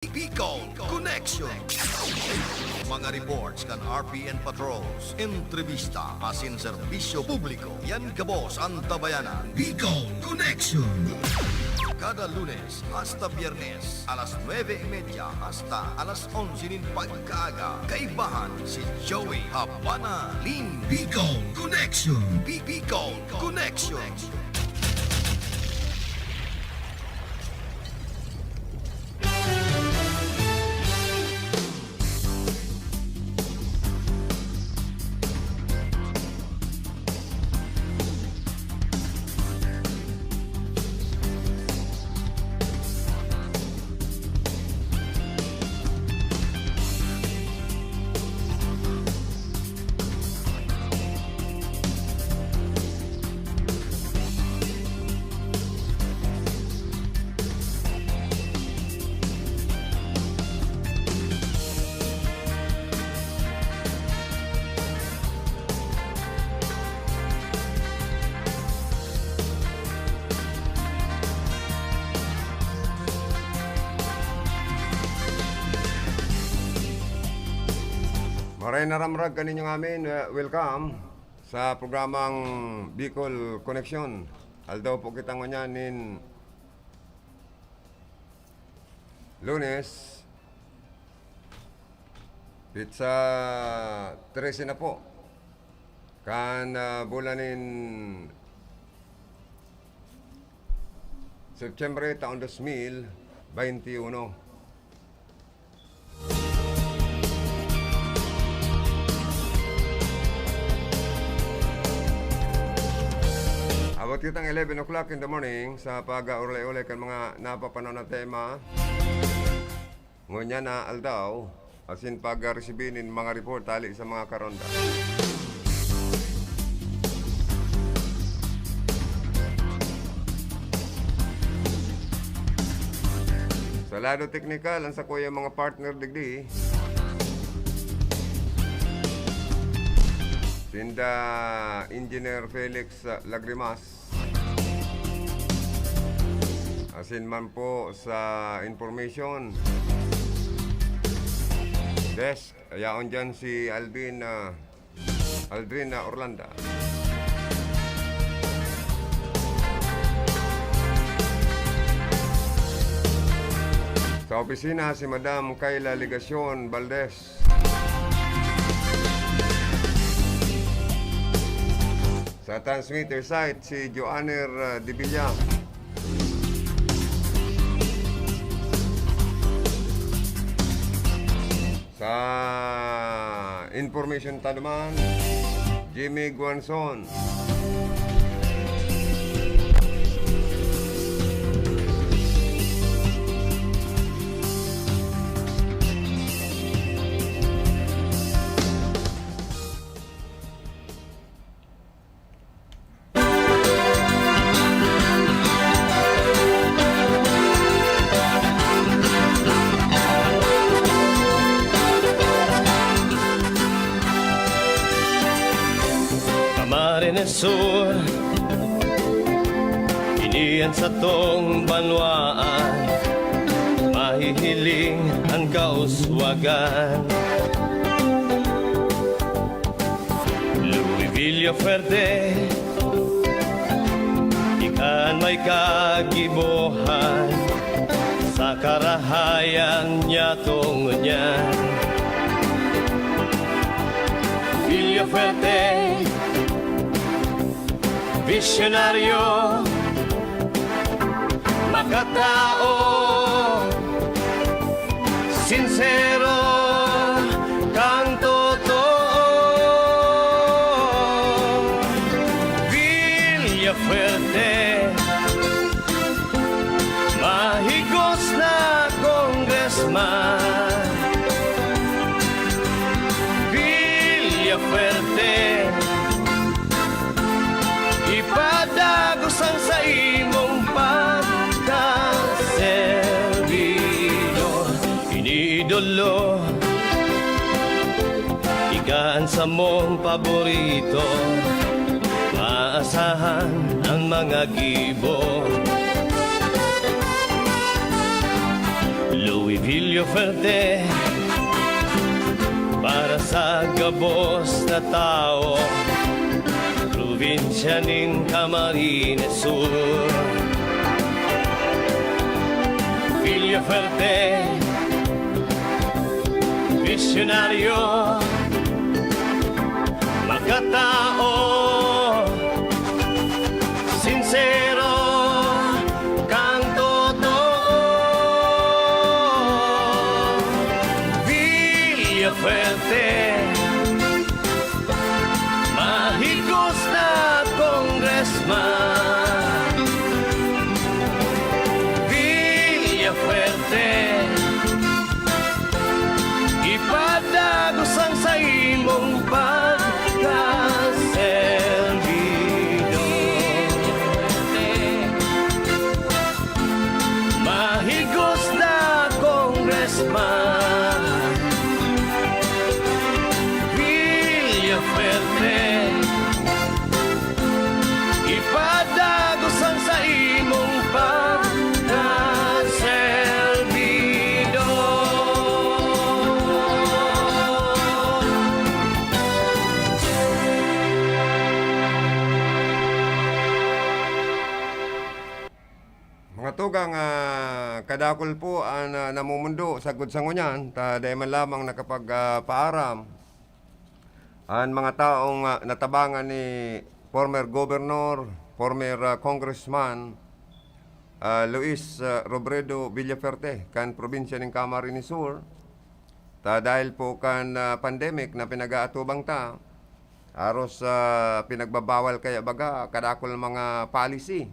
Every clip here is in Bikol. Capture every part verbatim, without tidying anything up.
Bicol Connection. Mga reports kan R P N patrols, entrevista asin serbisyo publiko. Yan gabos an Tabayanan. Bicol Connection. Kada Lunes hasta Biyernes, alas nuebe y media hasta alas onse nin pagkaaga, kaibahan si Joey Habana Lin. Bicol Connection. Bi-, Bicol Connection. Maray na ramrag kaninyo ngamin, eh, welcome sa programang Bicol Connection. Aldaw po kita ngunyan nin Lunes, petsa trese na po kan, ah, bulan nin Setyembre, taon dos mil baynti uno. Abot kitang eleven o'clock in the morning sa pag-aulay-ulay kan mga napapanahon na tema ngunyan na aldaw, asin pag-resibi nin mga report hali sa mga karonda. Sa lado teknikal, an sakuyang mga partner digdi, sinda Engineer Felix, ah, Lagrimas. Asin man po sa information desk, yaon diyan si Alvin, ah, Aldrin, ah, Orlanda. Sa opisina, si Madam Kayla Legacion Valdez. Sa transmitter site, si Joanner, ah, Divilla. Sa information ta naman, Jimmy Guanzon. Camarines Sur, ini an satong banwaan, mahihiling an kauswagan. Louis Villafuerte, ika an may kagibohan sa karahayan nyatong ngunyan. Villafuerte, visyonaryo, makatao, sinsero, kang totoo. Villafuerte, mahigos na kongresman. Villafuerte, ipadagos an saimong pagkaservidor. Iniidolo, ika an samong paborito, maasahan an mga gibo. Louis Villafuerte, para sa gabos na tawo, probinsya nin Camarines Sur. Villafuerte, visionaryo, makatao, sinsero, kan totoo. Villafuerte, mahigos na congressman. Villafuerte, ipadagos ang saimong pagkaservidor. Mahigos na congressman, Villafuerte, ipadagos ang saimong pagkaservidor. Mga tugang, ah, kadakul po an, ah, namumundo sagkod sa ngunyan, ta dai man lamang nakapag, ah, paaram an mga taong, ah, natabangan ni former governor, former, ah, congressman, ah, Luis, ah, Robredo Villafuerte, kan probinsya nin Camarines Sur. Ta dahil po kan, ah, pandemic na pinag-aatubang ta, aros sa pinagbabawal kaya baga, kadakul mga policy.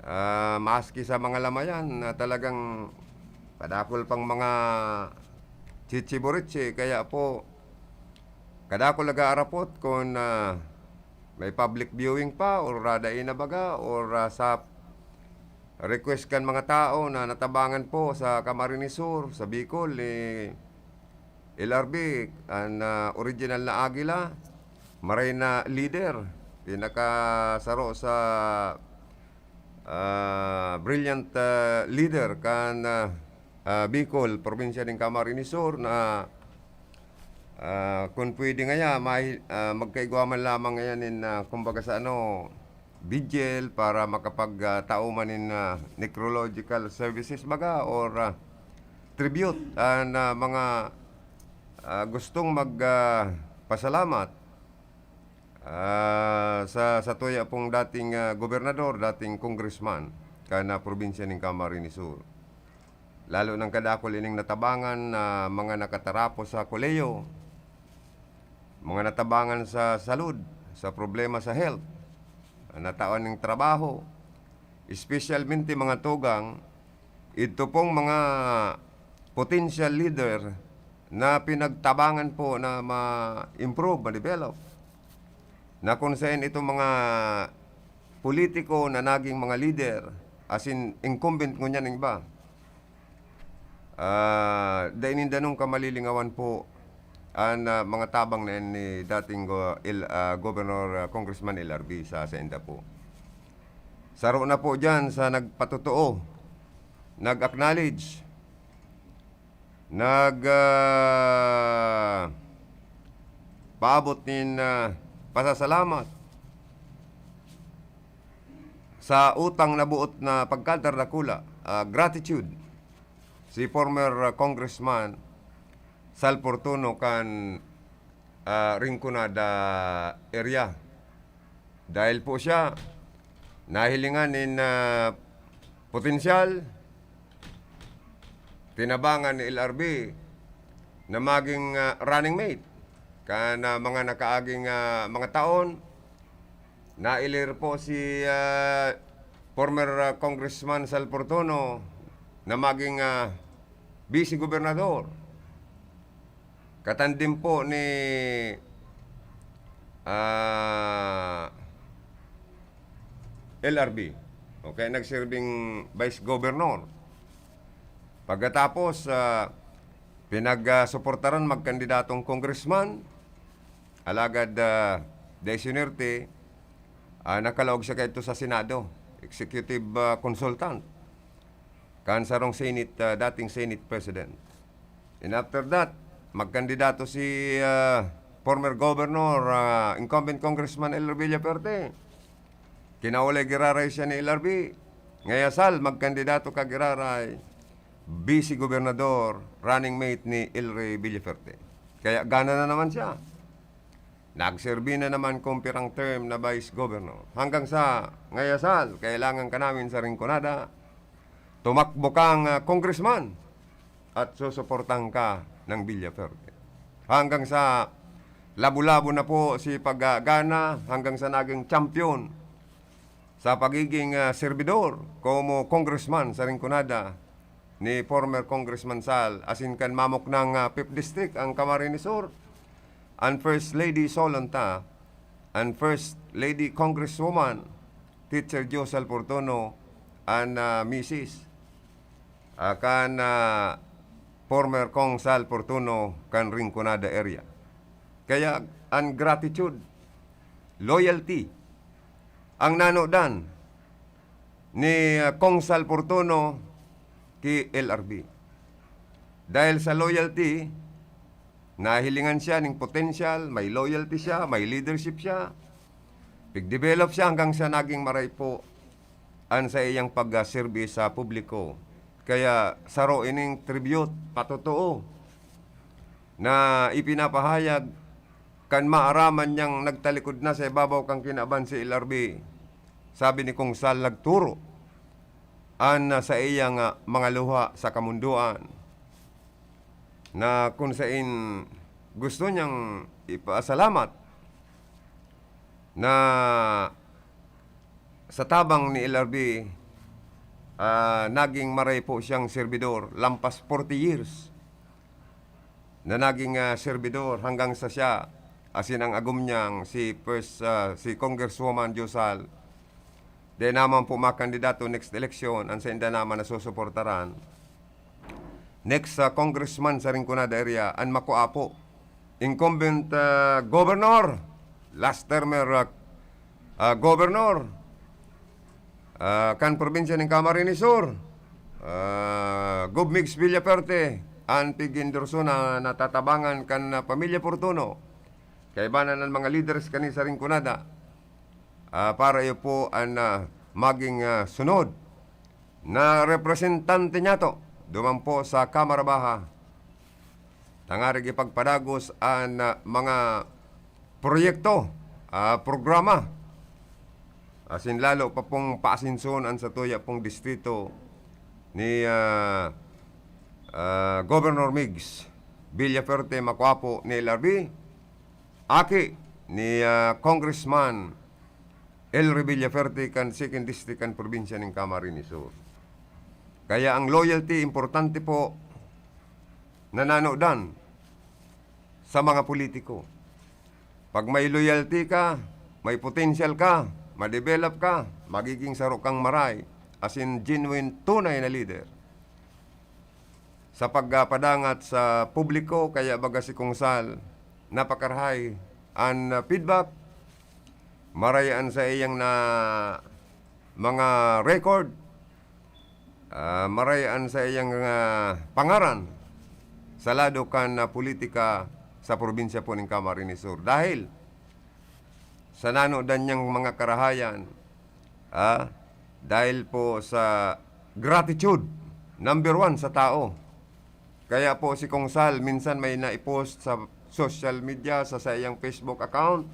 Ah, maski sa mga lamayan na talagang kadakul pang mga chichiburitsi, kaya po kadakul nag-aarapot kun, ah, may public viewing pa or, ah, dai na baga or, ah, sa request kan mga tao na natabangan po sa Camarines Sur, sa Bicol, ni L R B, an, ah, original na Agila, maray na leader, pinakasaro sa, ah, brilliant, ah, leader kan, ah, ah, Bicol, probinsya nin Camarines Sur na, ah, kun pwede ngaya, mahi-, ah, magkaigwa man lamang ngayan nin, ah, kumbaga sa ano, vigil para makapag, ah, tao man nin, ah, necrological services baga or, ah, tribute, ah, na mga, ah, gustong mag, ah, pasalamat, ah, sa, sa tuya pong dating, ah, gobernador, dating congressman, kan, ah, probinsya nin Camarines Sur. Lalo nang kadakul ining natabangan na mga nakatarapos sa kolehiyo, mga natabangan sa salud, sa problema sa health, natawan ning trabaho, espesyalmente mga tugang, idto pong mga potential leader na pinagtabangan po na ma-improve, ma-develop, na kung saan itong mga politiko na naging mga leader, as in incumbent ngunyan ning iba, ah, dai ninda nung kamalilingawan po an, ah, mga tabang na yan ni dating go-, il-, ah, Governor, ah, Congressman L R B sa, sa inda po. Saro na po diyan sa nagpatotoo, nag-acknowledge, nag, ah, paabot nin, ah, pasasalamat sa utang na buot na pagkadardakula, ah, gratitude, si former, ah, Congressman Sal Fortuno kan, ah, Rinconada area. Dahil po siya nahilingan nin, ah, potensyal, tinabangan ni L R B na maging, ah, running mate kan, ah, mga nakaaging, ah, mga taon. Nailir po si, ah, former, ah, Congressman Sal Fortuno na maging, ah, vice gobernador. Katandem po ni, ah, L R B. Okay, nagsirbing vice governor. Pagkatapos, ah, pinag, ah, suportaran magkandidatong congressman, alagad, ah, dai sinwerte, ah, nakalaog siya kaidto sa Senado, executive, ah, consultant. kan sarong Senate, ah, dating Senate President. And after that, magkandidato si, ah, former Governor, ah, incumbent Congressman Ellery Villafuerte. Kinaulay giraray siya ni L R V. Ngayasal, magkandidato ka giraray, Vice Gobernador, running mate ni Ellery Villafuerte. Kaya gana na naman siya. Nagserbi na naman kung pirang term na Vice Governor. Hanggang sa, ngayasal, kailangan ka namin sa Rinconada, tumakbo kang, ah, congressman at susuportahan ka ng Villafuerte. Hanggang sa labo-labo na po si paggagana, hanggang sa naging champion sa pagiging, ah, servidor como congressman sa Rinconada ni former Congressman Sal, asin kan mamuknang, ah, Fifth District ang Camarines Sur, an First Lady Solonta, an First Lady Congresswoman Teacher Joe Sal Fortuno, an, ah, misis, ah, kan, ah, former Cong Sal Fortuno kan Rinconada area. Kaya an gratitude, loyalty, ang nanodan ni, ah, Cong Sal Fortuno ki L R V. Dahil sa loyalty, nahilingan siya ning potential, may loyalty siya, may leadership siya. Pig-develop siya hanggang sa naging maray po an saiyang pagserbi sa publiko. Kaya saro ining tribute, patotoo, na ipinapahayag kan maaraman niyang nagtalikod na sa ibabaw kan kinaban si L R V. Sabi ni Cong Sal, nagturo an, ah, saiyang, ah, mga luha sa kamundoan, na kun sain gusto niyang ipasalamat na sa tabang ni L R V, ah, naging maray po siyang serbidor lampas forty years na naging, ah, serbidor hanggang sa siya, asin ang agom niyang si First, ah, si Congresswoman Joe Sal, di naman po makandidato next election, ang sainda naman nasusuportaran. Next, ah, congressman sa Rinconada area, an makuapo, incumbent, ah, governor, last termer, ah, ah, governor, ah, kan probinsya nin Camarines Sur, ah, Gov Migs Villafuerte, an pig-endorso na natatabangan kan, ah, pamilya Fortuno. Kaiba na ng mga leaders kani sa Rinconada, ah, para iyo po an, ah, maging, ah, sunod na representante niyato duman po sa Kamara Baha, tangarig ipagpadagos an, ah, mga proyekto, ah, programa, asin lalo pa pong paasensoon an satuya pong distrito ni, ah, ah, Governor Migs Villafuerte, makuapo ni L R V, aki ni, ah, Congressman Ellery Villafuerte kan Second District kan probinsya nin Camarines Sur. Kaya ang loyalty, importante po na nanodan sa mga politiko. Pag may loyalty ka, may potential ka, ma-develop ka, magiging saro kang maray, asin genuine, tunay na leader. Sa pagpadangat sa publiko, kaya baga si Cong Sal, napakarahay an, ah, feedback, maray an saiyang na mga record, ah, maray an saiyang, ah, pangaran sa lado kan, ah, politika sa probinsya po nin Camarines Sur. Dahil sa nanodan niyang mga karahayan, ah, dahil po sa gratitude, number one sa tao. Kaya po si Cong Sal, minsan may nai-post sa social media, sa saiyang Facebook account,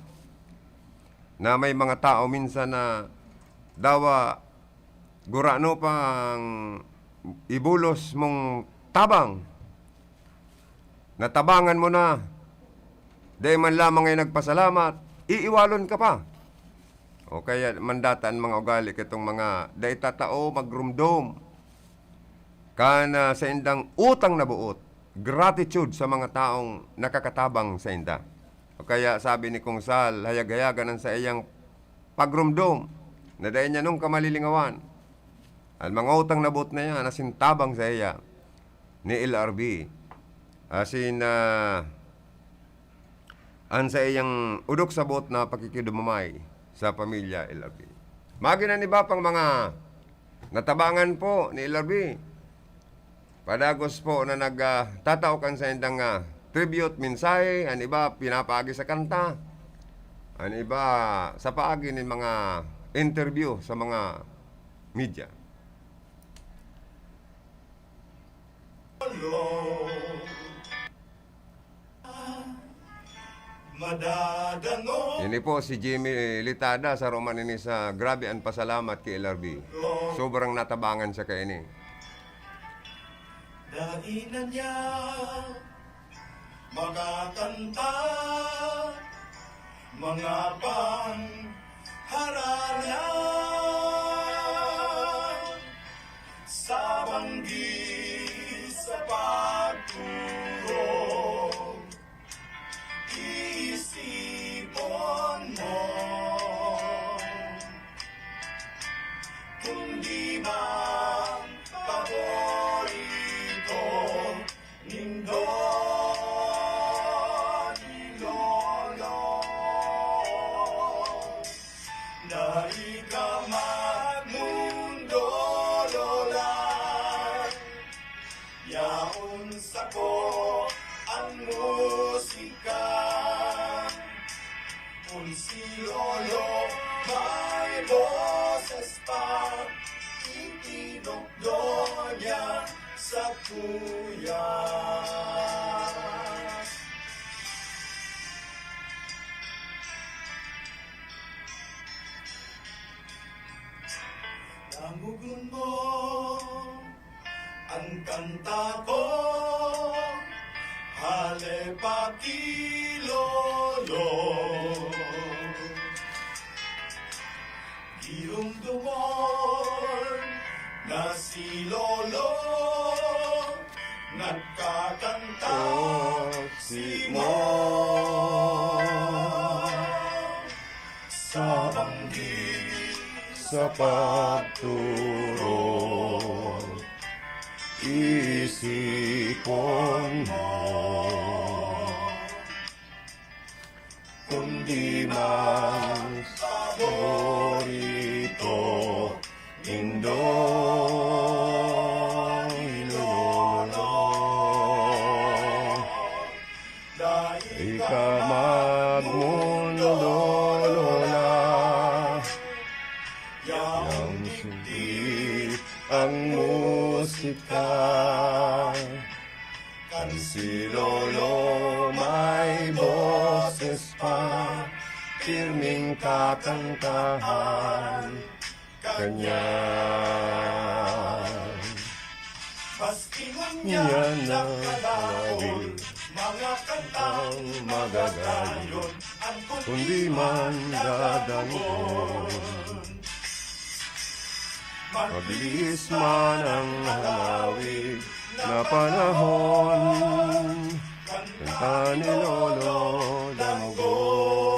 na may mga tao minsan na dawa gurano pang ibulos mong tabang. Natabangan mo na, dai man lamang ay nagpasalamat, iiwalon ka pa. O kaya mandata an mga ugali kitong mga dai tatao magrumdom kan, ah, saindang utang na boot, gratitude sa mga taong nakakatabang sainda. O kaya sabi ni Cong Sal, hayag-hayagan an saiyang pagrumdom na dai niya nunka malilingawan an mga utang na boot na iyan asin tabang saiya ni L R V. Asin, ah, an saiyang odok sa boot na pakikidumamay sa pamilya L R V. Magin an iba pang mga natabangan po ni L R V. Padagos po na nag, ah, tatao kan saindang, ah, tribute, mensahe, an iba pinapaagi sa kanta, an iba sa paagi nin mga interview sa mga media. Madadangog. Ini po si Jimmy Litada, saro man ini sa Grabe an Pasalamat ki L R B. Sobrang natabangan siya kaini. Dai na niya makakanta, mga pangharalan. Sa banggi, sa pagturog, isipon mo. Kundi bang paborito nindo ni Lolo? Dai ka magmundo, Lola. Yaon sako an musika. Kun si Lolo may boses pa, itinukdo niya sakuya. Dangogon mo an kanta ko, hale pa ki Lolo. Giromdomon na si Lolo, nagkakanta. Oh, si Mo. Sa banggi, sa pagturog, isipon mo. Kundi man paborito nindo ni Lolo. Dai ka magmundo, Lola. Yaon digdi ang musika. Kan si Lolo may boses pa, pirming kakantahan kanya. Maski ngunyan nakalaon, mga kantang magagayon, kundi man dadanggon. Mabilis man ang halawig na panahon, kanta ni Lolo Dangogon.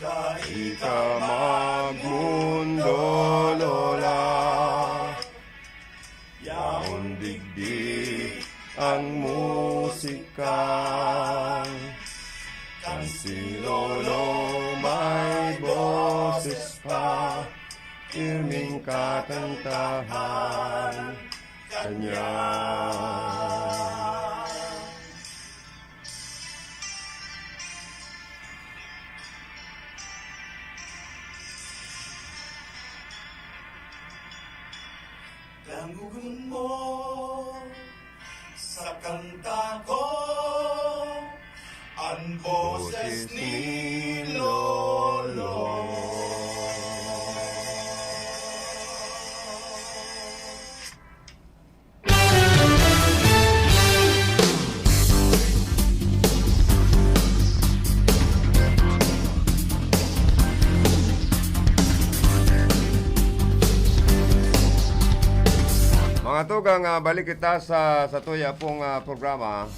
Dai ka magmundo, Lola. Yaon digdi ang musika. Kan si Lolo may boses pa, pirming kakantahan kanya. Dangogon mo sa kanta ko an boses ni Lolo. Mga tugang, ah, balik kita sa, sa tuya pong, ah, programa.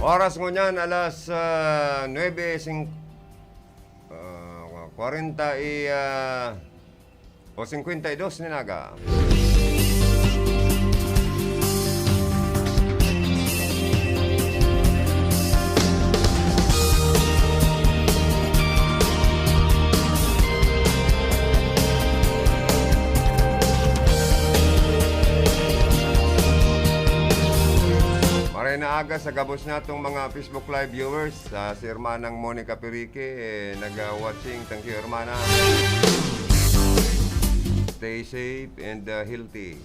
Oras ngunyan, alas, ah, nuebe sing-, ah, kwarenta y, ah, o singkwenta y dos nin aga. Maray na aga sa gabos natong mga Facebook Live viewers. Ah, si Hermanang Monica Perique, eh, nag-watching. Thank you, Hermana. Stay safe and, uh, healthy.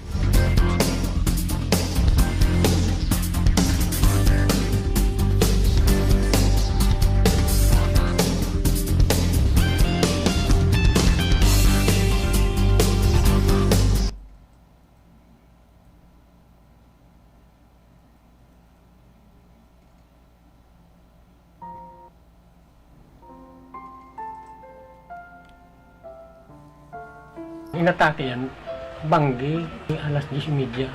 Inatake yan, banggi, alas diyes y media.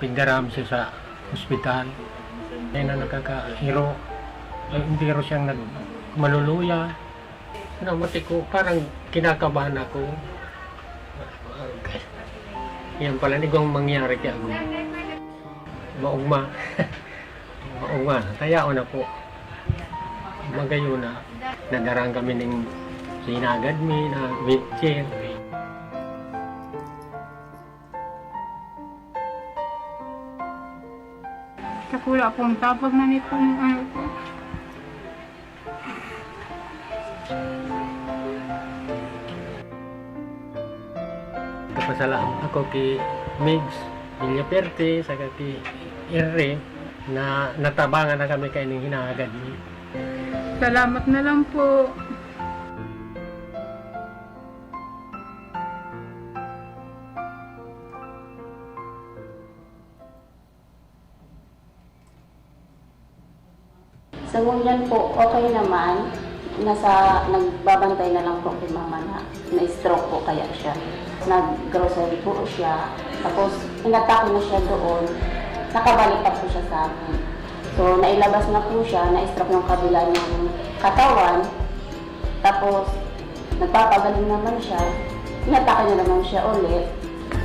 Pigdaram siya sa ospital. Kaya na nakakahiro. Ay, entero siyang nag-, maluluya. Namati ko, parang kinakabahan ako. Yan pala, ni kung mangyari kaya ako. Maugma. Oo nga, kaya ako na po. Magayon na, nadaraan kami ning sinagad mi na wheelchair. Kakula pong tapos na nitong ano ko. Nagpasalamat ako ki Migs Villaperte saka ki Henry na natabangan na kami kaining hinahagad mi. Salamat na lang po. Sa ngunyan po, okay naman. Nasa, nagbabantay na lang po kay mama na na-stroke po kaya siya. Nag-grocery po siya. Tapos, inatake na siya doon. Nakabalik pa po siya sa amin. So, nailabas na po siya, na-stroke yung kabila niyang katawan. Tapos, nagpapagaling naman siya. Inatake na naman siya ulit.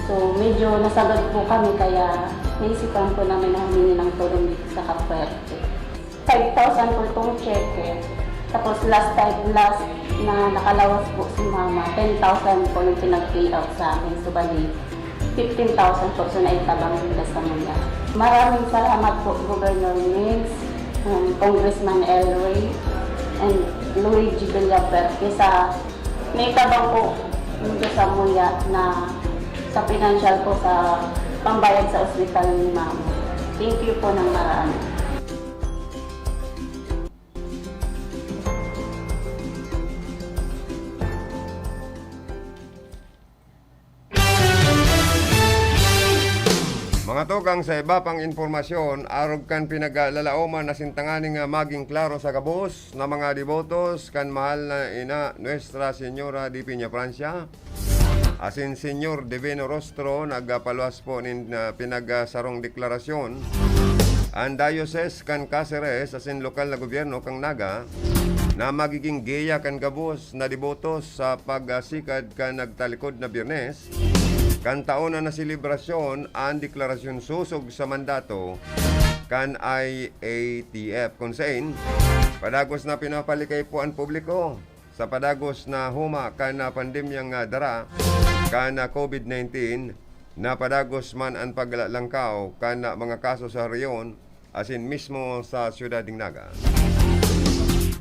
So, medyo nasagad po kami, kaya naisipan po namin na humingi ng tulong dito sa Kapuerte. Five thousand po itong cheque. Tapos, last time, last na nakalawas po si Mama, ten thousand po yung pinag-pay out sa amin. So, bali, fifteen thousand po, so naitabang nila sa mula. Maraming salamat po, Governor Migs, um, Congressman Elway, and Luigi Villaperte sa naitabang po nito sa muya na sa financial po sa pambayad sa ospital ni Mama. Thank you po ng marami. Mga tugang, sa iba pang impormasyon, arog kan pinaglalalaoman asin tanganing, ah, magin klaro sa gabos na mga debotos kan mahal na ina, Nuestra Señora de Peñafrancia, asin Señor Divino Rostro, nagpaluwas po nin, ah, pinagsarong deklarasyon an Diocese kan Caceres asin lokal na gobyerno kan Naga na magiging giya kan gabos na debotos sa pagsikad kan nagtalikod na Biyernes kan taon na naselebrasyon an deklarasyon sosog sa mandato kan I A T F, kun sain padagos na pinapalikay po an publiko sa padagos na huma kan, ah, pandemyang, ah, dara kan, ah, COVID nineteen, na padagos man an paglalangkaw kan, ah, mga kaso sa rehiyon asin mismo sa siyudad nin Naga.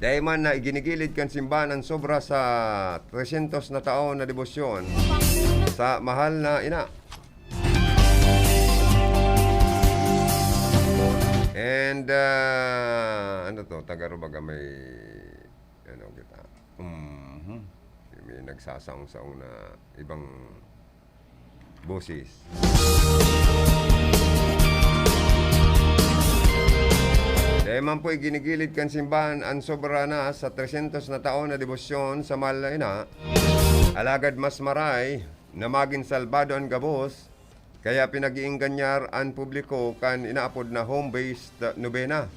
Dai man na iginigilid kan simbahan an sobra sa tresyentos na taon na debosyon sa mahal na ina. And, ah, ano to? Taga Rubaga may, ano kita? Mhm. May nagsasaong-saong na ibang boses. Dai man po iginigilid kan simbahan an sobra na sa tresyentos na taon na debosyon sa mahal na ina, alagad mas maray na magin salbado an gabos, kaya pinag-iingganyar an publiko kan inaapod na home-based nobena.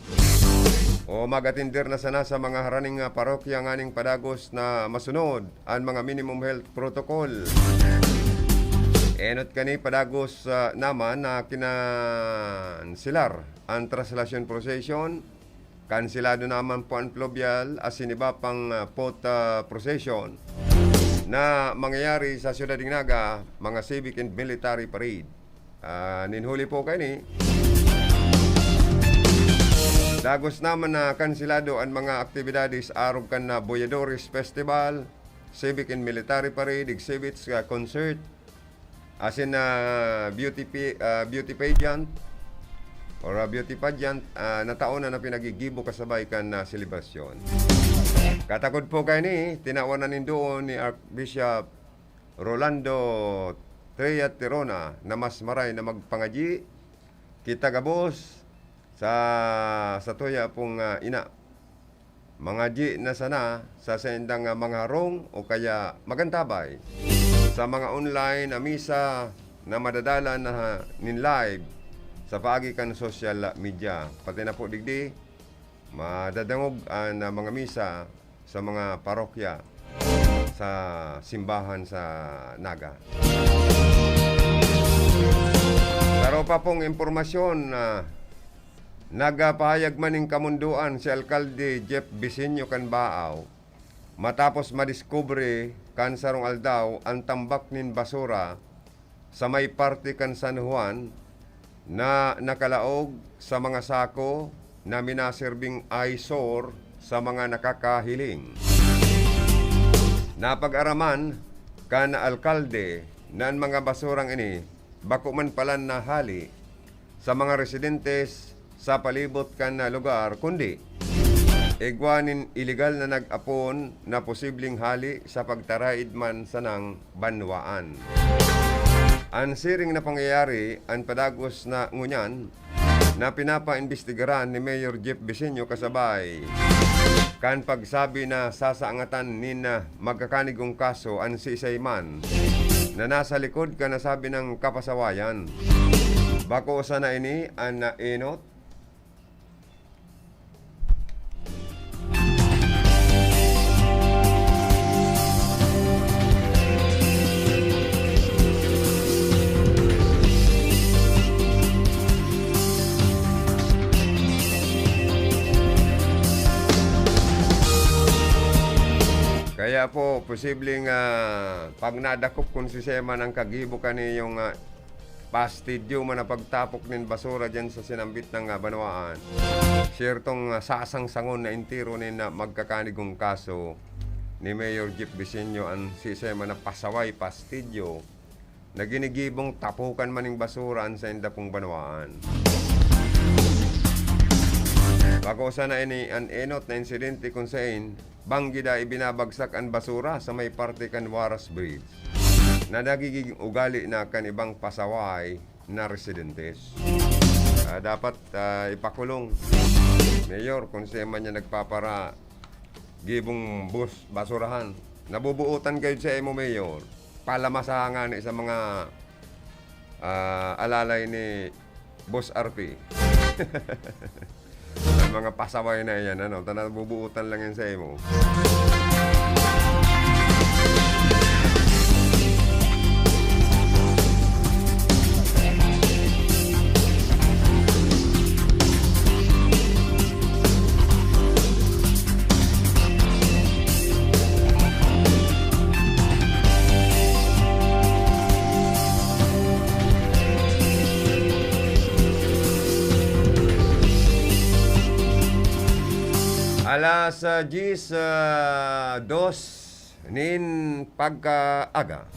o mag-atender na sana sa mga haraning, ah, parokya nganing padagos na masunod an mga minimum health protocol. Enot kani padagos, ah, naman na kinanselar an traslasyon procession. Kanselado naman po an fluvial asin iba pang, ah, pot, ah, procession na mangyayari sa siyudad nin Naga, mga civic and military parade. Ah, nin huli po kaini, dagos naman na kanselado an mga aktibidades arog kan, ah, Boyadores Festival, Civic and Military Parade, exhibits, ah, concert, asin na beauty pi-, ah, beauty pageant or, ah, beauty pageant, ah, na taon na, na pinagigibo kasabay kan, ah, selebrasyon. Katakod po kaini, tinawan na nin duon ni Archbishop Rolando Tria Tirona na mas maray na magpangadyi kita gabos sa, sa tuya pong, ah, ina. Mangadyi na sana sa saindang, ah, mga harong o kaya magantabay sa mga online na misa na madadala na nin live sa paagi kan social media. Pati na po digdi, madadangog an, ah, mga misa sa mga parokya sa simbahan sa Naga. Saro pa pong impormasyon na nagpahayag man nin kamundoan si Alkalde Jeff Bisinyo kan Baao, matapos madiskubre kan sarong aldaw an tambak nin basura sa may parte kan San Juan na nakalaog sa mga sako na minaserbing eyesore sa mga nakakahiling. Napag-araman kan alkalde na an mga basurang ini bako man palan na hali sa mga residentes sa palibot kan lugar, kundi igwa nin iligal na nag-apon na posibleng hali sa pagtaraid man sanang banwaan. An siring na pangyayari an padagos na ngunyan na pinapaimbestigaran ni Mayor Jeff Bisinyo kasabay kan pagsabi na sasaangatan nin, ah, magkakanigong kaso an siisay man na nasa likod kan nasabi nang kapasawayan. Bako sana ini an naenot. Kaya po, posibleng, ah, pag nadakop kun siisay man an kagibo kan iyong, ah, pastidyo man na pagtapok nin basura diyan sa sinambit na, ah, banwaan, siyertong, ah, sasangsangon na entero nin, ah, magkakanigong kaso ni Mayor Jeff Bisinyo an siisay man na pasaway, pastidyo, na ginigibong tapokan man nin basura an sainda pong banwaan. Bako sana ini an enot na insidente kun sain banggida ibinabagsak an basura sa may parte kan Waras Bridge na nagiging ugali na kan ibang pasaway na residentes. Ah, dapat, ah, ipakulong, Mayor, kun siya man yan nagpapara gibong bus, basurahan. Nabubuotan kayo sa imo, Mayor. Palamasahan ngani sa mga, ah, alalay ni Boss R P. Ang mga pasaway na yan, ano? Tana, bubuotan lang yan sa imo. Alas, ah, diyes, ah, dos nin pagkaaga.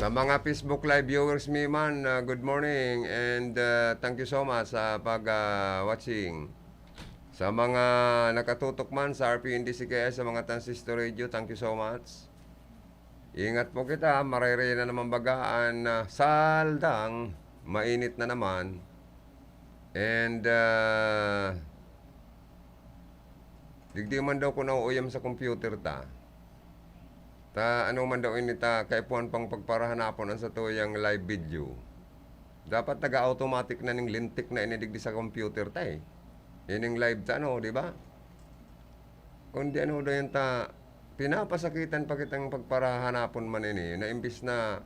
Sa mga Facebook Live viewers mi man, ah, good morning and, ah, thank you so much sa pag, ah, watching. Sa mga nakatutok man sa R P N D C K S, sa mga transistor radio, thank you so much. Ingat po kita, marayray na naman baga an, ah, saldang, mainit na naman. And, ah, Digdi man daw kun nauuyam sa computer ta. Ta ano man daw ini ta kaipuhan pang pagparahanapon an satuyang live video. Dapat naga-automatic na ning lintik na ini digdi sa computer ta, eh. Ining live ta, ano, di ba? Kundi ano daw yan ta, pinapasakitan pa kitang pagparahanapon man ini, na imbis na,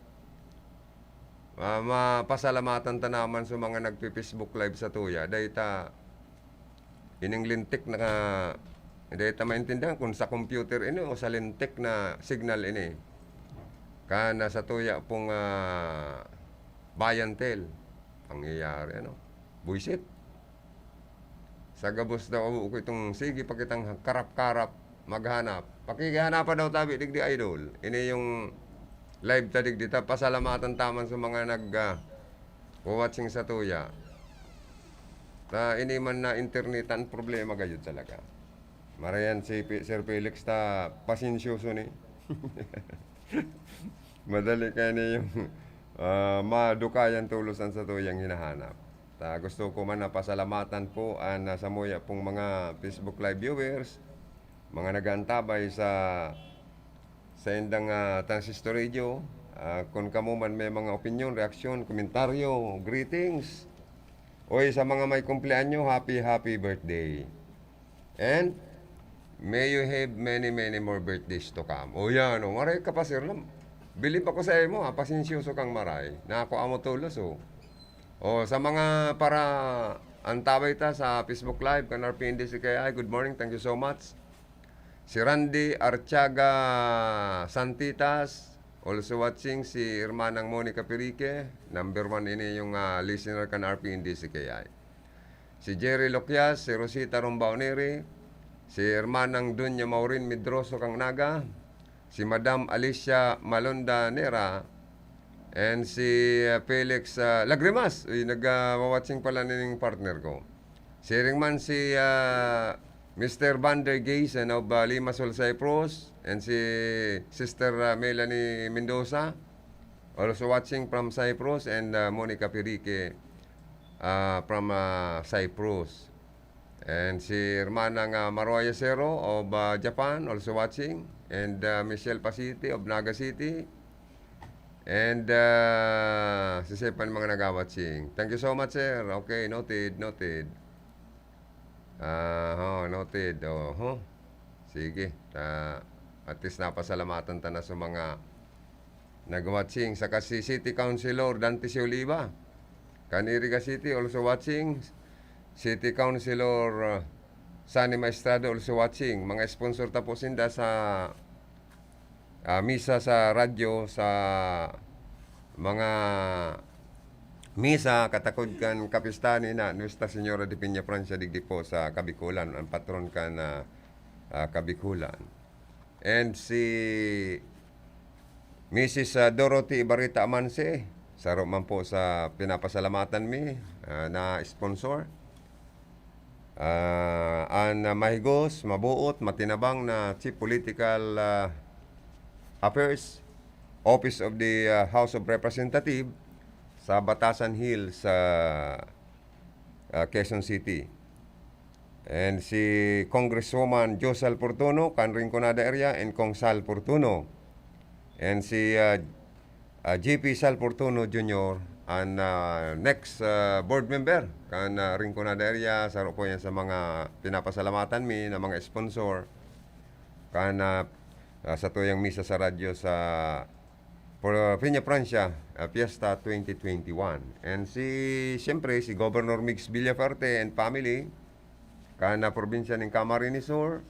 ah, mapasalamatan ta naman sa mga nagpi-Facebook live satuya, dai ta ining lintik na, dai ta maintindihan kung sa computer ini o sa lintik na signal ini. Kan, ah, satuya pong, ah, buy and sell. Pangyayari, ano? Buisit. Sa gabos daw, ko itong sige pa kitang karap-karap maghanap. Pakikihanapan daw tabi, digdi, idol. Ini yung live ta digdi ta. Pasalamatan ta man sa mga nag, ah, watching satuya. Ta ini man na internet, ang problema gayud talaga. Marayan si Pe-, Sir Felix ta pasensyoso ni. Madali kaya niya yung, ah, madukayan tulos ang satuyang hinahanap. Ta gusto ko man na pasalamatan po ang, ah, samuya pong mga Facebook Live viewers, mga nag-aantabay sa, sa indang, ah, Transistor Radio. Ah, kung kamo man may mga opinyon, reaksyon, komentaryo, greetings, oy, sa mga may kumpleanyo, happy, happy birthday. And may you have many, many more birthdays to come. O yan, o, maray ka pa, sir, lam-, bilib ako sa imo, ha, pasensyoso kang maray. Na ako amo tulos, o. O, sa mga para antabay ta sa Facebook Live kan R P N D C K I, good morning, thank you so much. Si Randy Artiaga Santitas, also watching si Hermanang Monica Pirique, number one ini yung, ah, listener kan R P N D C K I. Si Jerry Loquias, si Rosita Rombaoneri, si Hermanang Doña Maureen Medroso kang Naga, si Madam Alicia Malonda Nera, and si, ah, Felix, ah, Lagrimas. Uy, nag, ah, watching pala ning partner ko. Siring man si, ah, Mister Vander Gaysen of, ah, Limassol, Cyprus, and si Sister, ah, Melanie Mendoza, also watching from Cyprus, and, ah, Monica Pirique, ah, from, ah, Cyprus. And si Hermana nga Maruaya Sero of, ah, Japan, also watching. And, ah, Michelle Pasiti of Naga City. And, ah, si Sepan mga nagawat sing. Thank you so much, sir. Okay, noted, noted. Ah, ho, noted. Oh, ho. Sige. Ah, at least napasalamatan ta na sa mga nag-watching. Saka si City Councilor Dante C. Oliva, kan Iriga City, also watching. City Councilor, ah, Sunny Maestrado, also watching. Mga sponsor ta po sinda sa, ah, misa sa radyo, sa mga misa, katakod kan kapistahan ni na Nuestra Señora de Peña Francia, digdi po sa Kabikulan, ang patron kan, ah, ah, Kabikulan. And si Missus, ah, Dorothy Ibarita Amanse, saro man po sa pinapasalamatan mi, ah, na sponsor. Ah, an, ah, mahigos, mabuot, matinabang na Chief Political, ah, Affairs, Office of the, ah, House of Representative sa Batasan Hills, sa, ah, Quezon City. And si Congresswoman Josal Fortuno, kan Rinconada area, and Kong Sal Fortuno. And si, ah, ah, J P Sal Fortuno Junior, an, ah, next, ah, board member kan, ah, Rinconada area. Saro po yan sa mga pinapasalamatan mi na mga sponsor kan, ah, ah, satuyang misa sa radyo sa Pro-, Peña Francia, ah, Fiesta twenty twenty-one. And si, siyempre, si Governor Migs Villafuerte and family, kan, ah, probinsya nin Camarines Sur,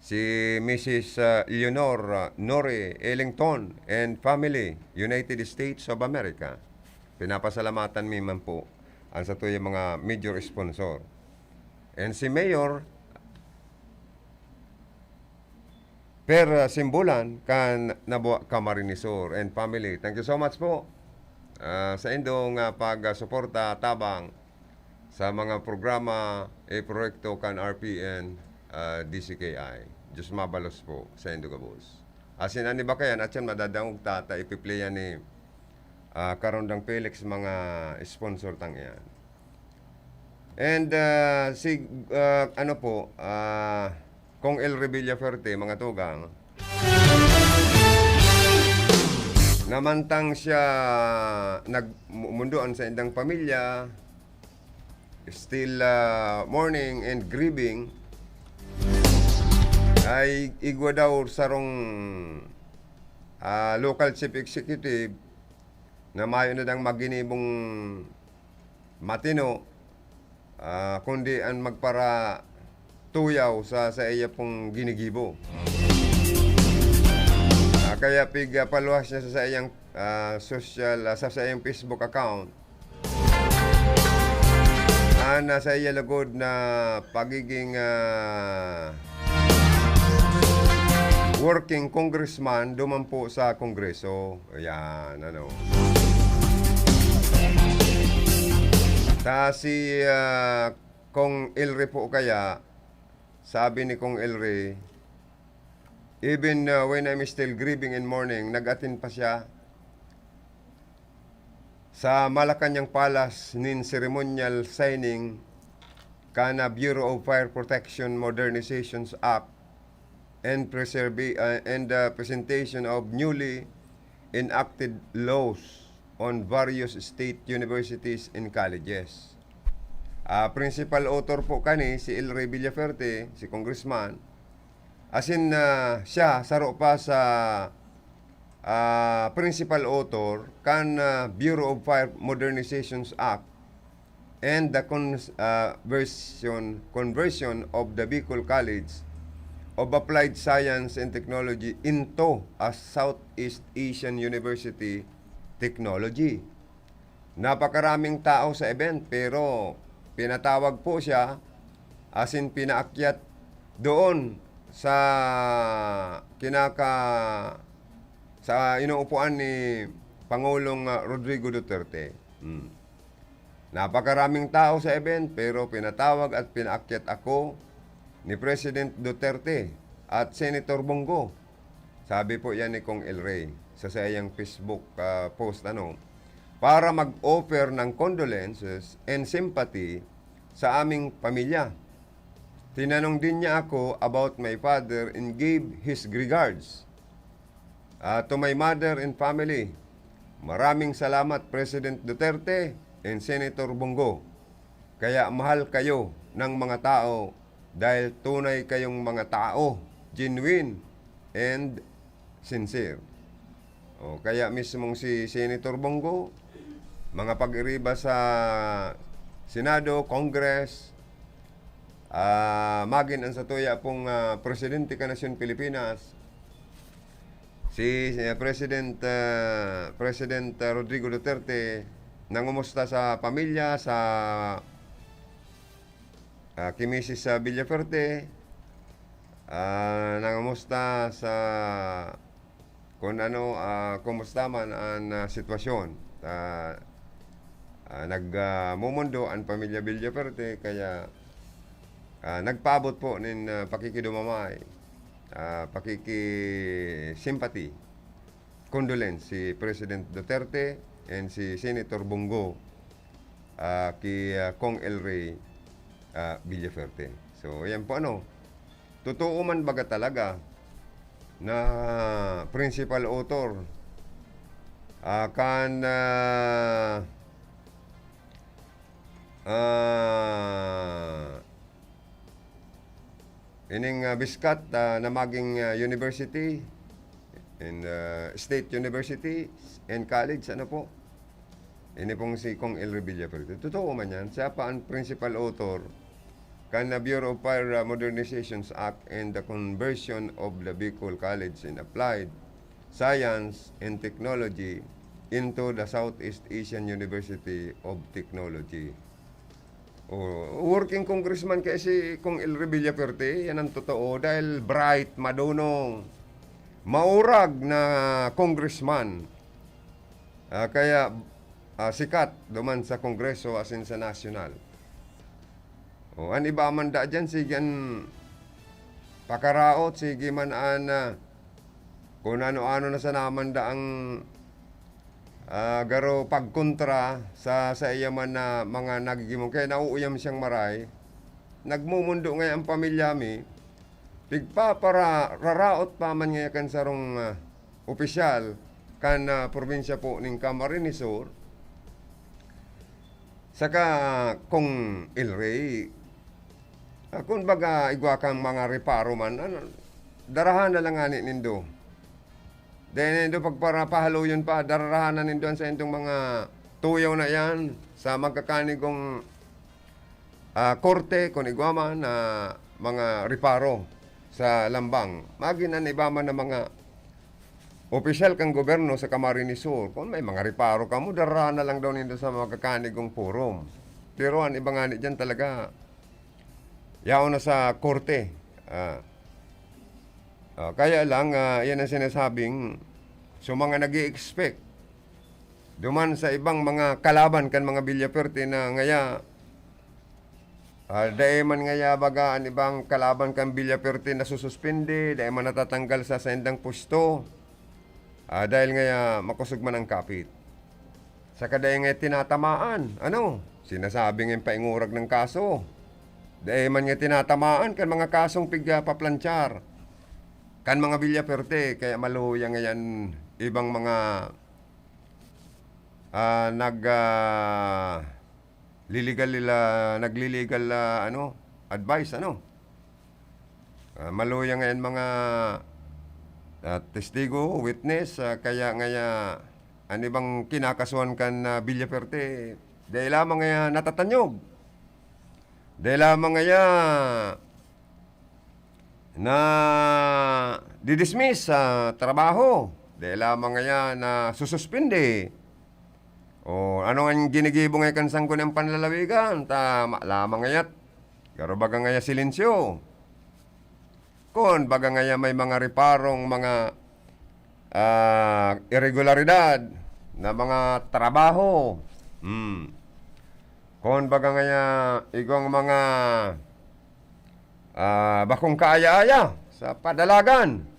si Missus, ah, Leonor, ah, Nore Ellington and family, United States of America. Pinapasalamatan mi man po ang satuyang mga major sponsor. And si Mayor Per, ah, Simbulan kan Nabua Camarines Sur and family. Thank you so much po, ah, sa indong, ah, pagsuporta tabang sa mga programa e proyekto kan R P N, ah, D C K I. Diyos mabalos po sa indo gabos. Asin an iba kayan, atyan madadangog ta, ta ipi-play yan ni, ah, Karondang Felix, mga sponsor tang iyan. And, ah, si, ah, ano po, ah, Cong El Rey Villafuerte, mga tugang, na mantang siya nagmundoan sa indang pamilya, still, ah, mourning and grieving, ay igwa daw sarong, ah, local chief executive na mayo na dang maginibong matino, ah, kundi an magparatuyaw sa saiya pong ginigibo. Ah, kaya pig-, ah, paluwas niya sa saiyang, ah, social, ah, sa saiyang Facebook account, ah, na saiya lugod na pagiging, ah, working congressman duman po sa Kongreso. Ayan, ano. Ta si, ah, Cong El Rey po kaya, sabi ni Cong El Rey, "Even, ah, when I'm still grieving in mourning," nag-attend pa siya sa Malacañang Palace nin ceremonial signing kan, ah, Bureau of Fire Protection Modernizations Act and preserve-, ah, and, ah, presentation of newly enacted laws on various state universities and colleges. Ah, principal author po kani si El Rey Villafuerte, si congressman. Asin, ah, siya saro pa sa, ah, principal author kan, ah, Bureau of Fire Modernizations Act and the cons-, ah, version, conversion of the Bicol College of Applied Science and Technology into a Southeast Asian University Technology. Napakaraming tao sa event, pero pinatawag po siya, asin pinaakyat doon sa kinaka-, sa inuupuan ni Pangulong, ah, Rodrigo Duterte. Hmm. Napakaraming tao sa event, pero pinatawag at pinaakyat ako ni President Duterte at Senator Bong Go. Sabi po yan ni Cong El Rey sa saiyang Facebook, ah, post, ano, para mag-offer ng condolences and sympathy sa aming pamilya. Tinanong din niya ako about my father and gave his regards, ah, to my mother and family. Maraming salamat, President Duterte and Senator Bong Go. Kaya mahal kayo ng mga tao dahil tunay kayong mga tao, genuine and sincere. O, kaya mismong si Senator Bong Go, mga pag-iriba sa Senado, Congress, ah, magin ang satuya pong, ah, presidente kan nasyon Pilipinas, si, si President, ah, President, ah, Rodrigo Duterte, nangumusta sa pamilya, sa, ah, ki Misis, ah, Villafuerte, ah, nangumusta sa kung ano, ah, kumusta man an, ah, sitwasyon. Ah, ah, nag, ah, momondo an pamilya Villafuerte, kaya, ah, nagpaabot po nin, ah, pakikidumamay, ah, pakikisimpati, condolence si President Duterte and si Senator Bong Go, ah, ki, ah, Cong El Rey, ah, Villafuerte. So, ayan po, ano, totoo man baga talaga na principal author, ah, kan, ah, ah, ining, ah, biskat, ah, na maging, ah, university, in, ah, state university and college, ano po? Ini pong si Cong El Rey Villafuerte. Totoo man yan. Siya pa ang principal author kan, ah, Bureau of Fire, ah, Modernizations Act and the conversion of the Bicol College in Applied Science and Technology into the Southeast Asian University of Technology. Oh, working congressman kaya si Cong El Rey Villafuerte, yan ang totoo, dahil bright, madunong, maurag na congressman. Ah, kaya, ah, sikat duman sa Kongreso asin sa nasyonal. O, an iba man da diyan, sige an pakaraot, sige man an, ah, kung ano-ano na sana man da ang, ah, garo pagkontra sa, sa iya man na mga nagigimong. Kaya nauuyam siyang maray. Nagmumundo ngayon ang pamilya mi. pigpapararaot pa man ngaya kan sarong, ah, opisyal kan, ah, probinsya po nin Camarines Sur, saka Cong El Rey. Ah, kun baga, igwa kang mga reparo man, ano, darahan na lang ngani nindo. Dai na nindo pagpara-, pahaloyon pa, dararahan na nindo an saindong mga tuyaw na iyan sa magkakanigong, ah, korte, kun igwa man, na mga reparo sa lambang. Magin an iba man na mga opisyal kan gobyerno sa Camarines Sur, kun may mga reparo kamo, dararahan na lang daw nindo sa magkakanigong forum. Pero an iba ngani diyan talaga, yaon na sa korte. Ah, ah, kaya lang, ah, yan ang sinasabing, so, mga nag-i-expect duman sa ibang mga kalaban kan mga Villafuerte na ngaya, ah, dai man ngaya baga an ibang kalaban kan Villafuerte nasususpende, dai man natatanggal sa saindang pwesto, ah, dahil ngaya makosog man ang kapit. Saka dai ngaya tinatamaan, ano, sinasabi ngayang paingurag ng kaso. Dai man ngaya tinatamaan kan mga kasong pigpaplanchar kan mga Villafuerte, kaya maluya ngayan ibang mga, ah, nag, ah, liligal nila, nagliligal, ah, ano, advice, ano. Ah, maluya ngayan mga, ah, testigo, witness, ah, kaya ngaya an ibang kinakasuhan kan, ah, Villafuerte, dai lamang ngaya natatanyog. Dai lamang ngaya na didismiss sa trabaho. Dai lamang ngaya na sususpindi. O, ano ang ginigibo ngaya kan sangko niyang panlalawigan? Tama lamang ngayat. Garo baga ngaya silensyo. Kun baga ngaya may mga reparong mga, ah, iregularidad na mga trabaho. Hmm. Kun baga ngaya igwang mga, ah, bakong kaaya-aya sa padalagan.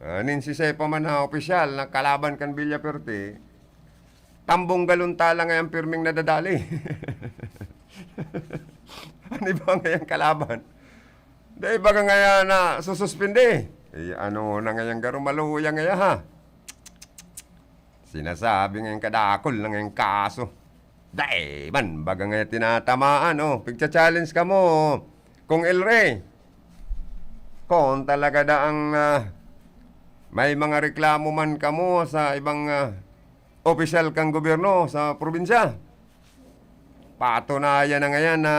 Ah, nin sisay pa man na opisyal na kalaban kan Villafuerte, tambong galon tala ngayang pirming nadadali. Ano ba ngayang kalaban? Dai baga ngaya na sususpindi. Eh, ano na ngayang garo maluya ngaya, ha? Sinasabi ngayang kadakol na ngayang kaso. Dai man baga ngaya tinatamaan, oh. Pigcha-challenge kamo, Cong El Rey. Kun talaga daang, ah, may mga reklamo man kamo sa ibang, ah, opisyal kan gobyerno sa probinsya, patunayan na ngayan na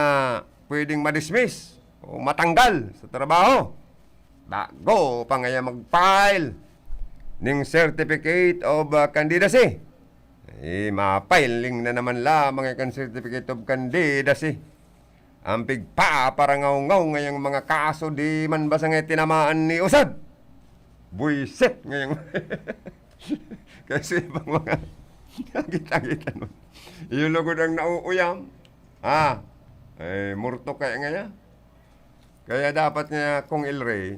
pwedeng ma-dismiss o matanggal sa trabaho. Bago pa ngaya mag-file ning Certificate of, ah, Candidacy. Eh, ma-filing na naman lamang kan Certificate of Candidacy. Ang pigpaparangaw-ngaw ngayang mga kaso, di man basta nga tinamaan ni usad. Buisit ngayang kasi ibang mga kita-kita mo. Iyo lugod ang nauuyam. Ah, eh, murto kaya ngaya. Kaya dapat nga, Cong El Rey,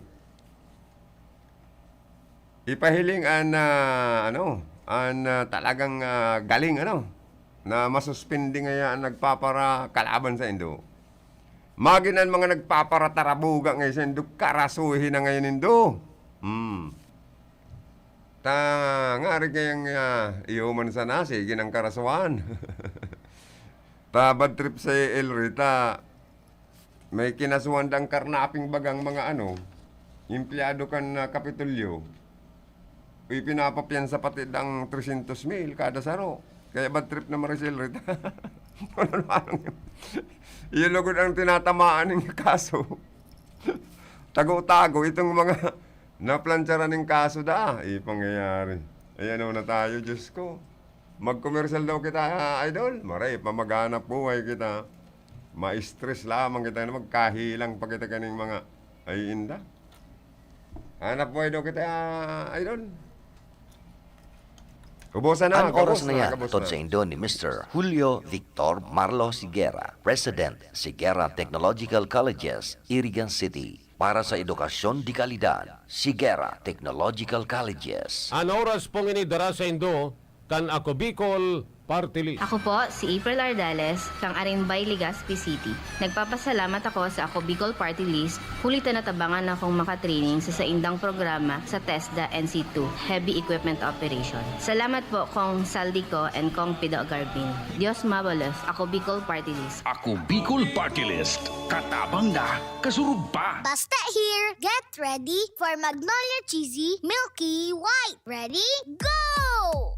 ipahiling an, ah, ano, an, ah, talagang, ah, galing, ano, na masuspindi ngaya an nagpapara-, kalaban saindo. Magin an mga nagpaparatarabuga ngaya saindo, karasuhi na ngayon nindo. Hmm. Ta, ngari kayang, ah, iyo man sana, sige nang karasuhan. Ta, bad trip si El Rey, ta, may kinasuhan dang karnaping bagang mga ano, empleyado kan, ah, Kapitolyo. Ipinapapiyansa pati dang trescientos mil kada saro. Kaya bad trip na Maricel Rita. Iyo lugod ang tinatamaan ng kaso. Tago-tago itong mga naplantsaran ng kaso da. Ipangyayari. Ayan na tayo, Diyos ko. Magkomersyal daw kita, idol. Maray, pa maghanap buhay kita. Ma-stress lamang kita na magkahilang pa kita kaning mga, ay, inda. Hanap buhay daw kita, idol. Ubusan na, An oras gabos na na, yan, gabos atod na. Sa indo ni Mister Julio Victor Marlo Sigera, President, Sigera Technological Colleges, Irigan City. Para sa edukasyon de kalidad, Sigera Technological Colleges. An oras pong ini dara sa indo kan Ako Bicol Party List. Ako po si April Ardales, kang Arimbay, Legazpi City. Nagpapasalamat ako sa Ako Bicol Party List, huli ta natabangan akong makatraining sa saindang programa sa TESDA N C two, Heavy Equipment Operation. Salamat po, Kong Saldico and Kong Pido Garbin. Dios mabalos, Ako Bicol Party List. Ako Bicol Party List. Katabang na, kasurog pa. Basta here, get ready for Magnolia Cheesy Milky White. Ready? Go!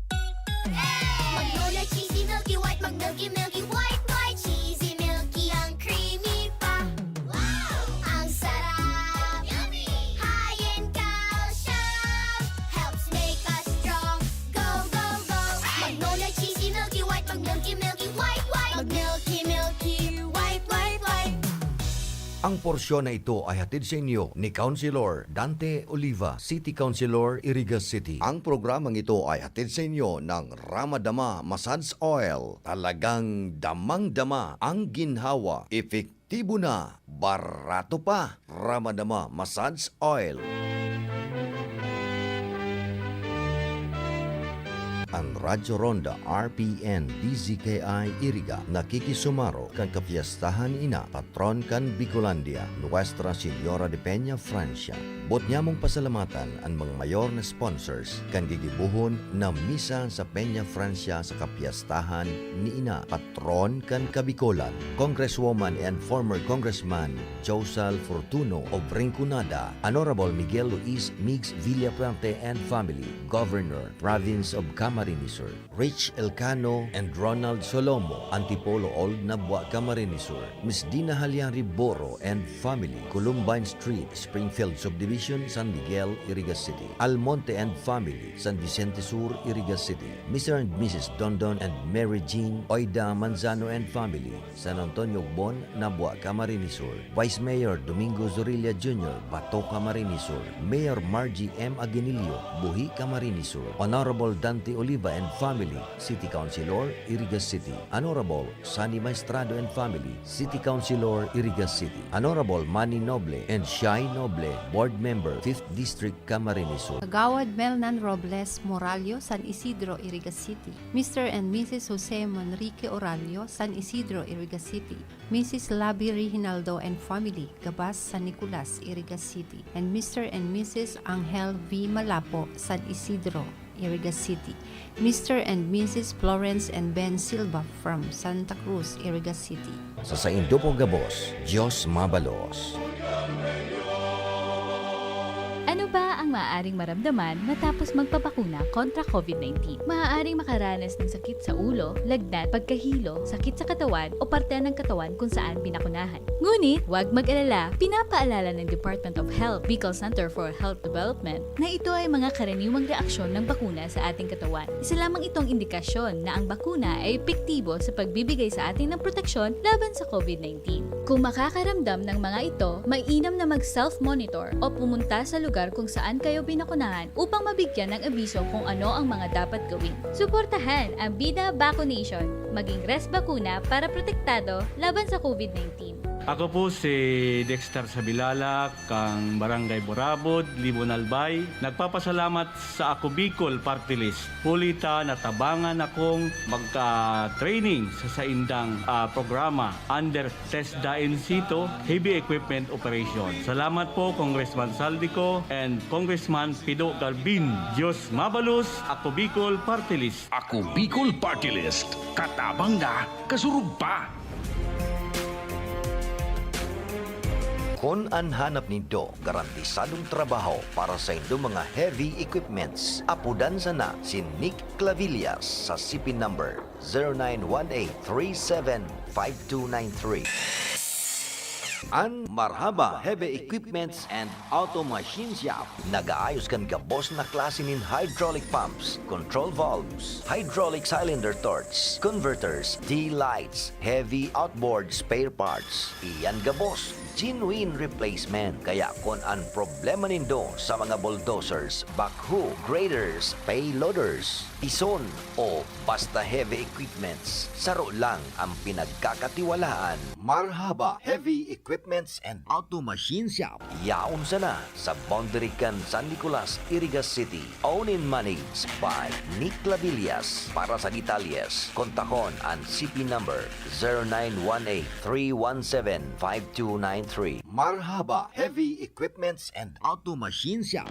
Magnolia Cheesy Milky White, mag-milky, milky, white, white. Cheesy, milky, ang creamy pa. Wow! Ang sarap! Yummy! High in calcium, helps make us strong. Go, go, go! Magnolia Cheesy Milky White, mag-milky, milky, white, white. Mag-milky, milky, white, white, white. Ang porsyon na ito ay hatid sa inyo ni Councilor Dante Oliva, City Councilor, Iriga City. Ang programang ito ay hatid sa inyo ng Ramadama Massage Oil. Talagang damang-dama ang ginhawa. Epektibo na, barato pa. Ramadama Massage Oil. An Radyo Ronda R P N D Z K I Iriga nakikisumaro kan kapiyestahan ni Ina, patron kan Bicolandia, Nuestra Señora de Peña, Francia. Boot nyamong pasalamatan an mga mayor na sponsors kan gigibohon na misa sa Peña, Francia sa kapiyestahan ni Ina, patron kan Kabikolan, Congresswoman and former Congressman Josal Fortuno of Rinconada, Honorable Miguel Luis Migs Villafuerte and family, Governor, Province of Camarines Sur, Rich Elcano and Ronald Solomo, Antipolo Old Nabua, Camarines Sur, Miss Dina Haliang Riboro and family, Columbine Street, Springfield Subdivision, San Miguel, Iriga City, Almonte and family, San Vicente Sur, Iriga City, Mister and Missus Dondon and Mary Jean Oida Manzano and family, San Antonio Bon, Nabua, Camarines Sur, Vice Mayor Domingo Zorilla Junior, Bato, Camarines Sur, Mayor Margie M. Aguinillo, Buhi, Camarines Sur, Honorable Dante Oliva and family, City Councilor, Iriga City, Honorable Sunny Maestrado and family, City Councilor, Iriga City, Honorable Manny Noble and Shai Noble, Board Member, Fifth District, Camarines Sur. Kagawad Melnan Robles Morallo, San Isidro, Iriga City. Mister and Missus Jose Manrique Orallo, San Isidro, Iriga City. Missus Labi Reginaldo and family, Gabas, San Nicolas, Iriga City. And Mister and Missus Angel V. Malapo, San Isidro, Iriga City. Mister and Missus Florence and Ben Silva from Santa Cruz, Iriga City. Sa saindo po gabos, Diyos mabalos. Ano ba ang maaaring maramdaman matapos magpabakuna kontra COVID nineteen? Maaaring makaranas ng sakit sa ulo, lagnat, pagkahilo, sakit sa katawan o parte ng katawan kung saan binakunahan. Ngunit, huwag mag-alala, pinapaalala ng Department of Health, Bicol Center for Health Development, na ito ay mga karaniwang reaksyon ng bakuna sa ating katawan. Isa lamang itong indikasyon na ang bakuna ay epektibo sa pagbibigay sa atin ng proteksyon laban sa COVID nineteen. Kung makakaramdam ng mga ito, mainam na mag-self-monitor o pumunta sa lugar kung saan kayo binakunahan upang mabigyan ng abiso kung ano ang mga dapat gawin. Suportahan ang Bida Vaccination. Maging res bakuna para protektado laban sa COVID nineteen. Ako po si Dexter Sabilala, kang Barangay Burabod, Libon, Albay. Nagpapasalamat sa Ako Bicol Party List. Huli ta natabangan akong magka-training sa saindang, ah, programa under TESDA Incito Heavy Equipment Operation. Salamat po, Congressman Saldico and Congressman Pido Garbin. Diyos mabalos, Ako Bicol Party List. Ako Bicol Party List. Katabang na, kasurog pa. Kun an hanap nindo garantisadong trabaho para sa indo mga heavy equipments, apodan sana si Nick Clavillas sa C P number zero nine one eight three seven five two nine three. An Marhaba Heavy Equipments and Auto Machine Shop nagaayos kan gabos na klase nin hydraulic pumps, control valves, hydraulic cylinder torch, converters, D-lights, heavy outboard spare parts. Iyan gabos, genuine replacement. Kaya kun an problema nindo sa mga bulldozers, backhoe, graders, payloaders, pison, o basta heavy equipments, saro lang ang pinagkakatiwalaan. Marhaba Heavy Equipments and Auto Machine Shop. Yaon sana sa boundary kan San Nicolas, Iriga City. Owned and managed by Nick Labillas. Para sa detalles, kontakon an C P number zero nine one eight three one seven five two nine three. Marhaba Heavy Equipments and Auto Machine Shop.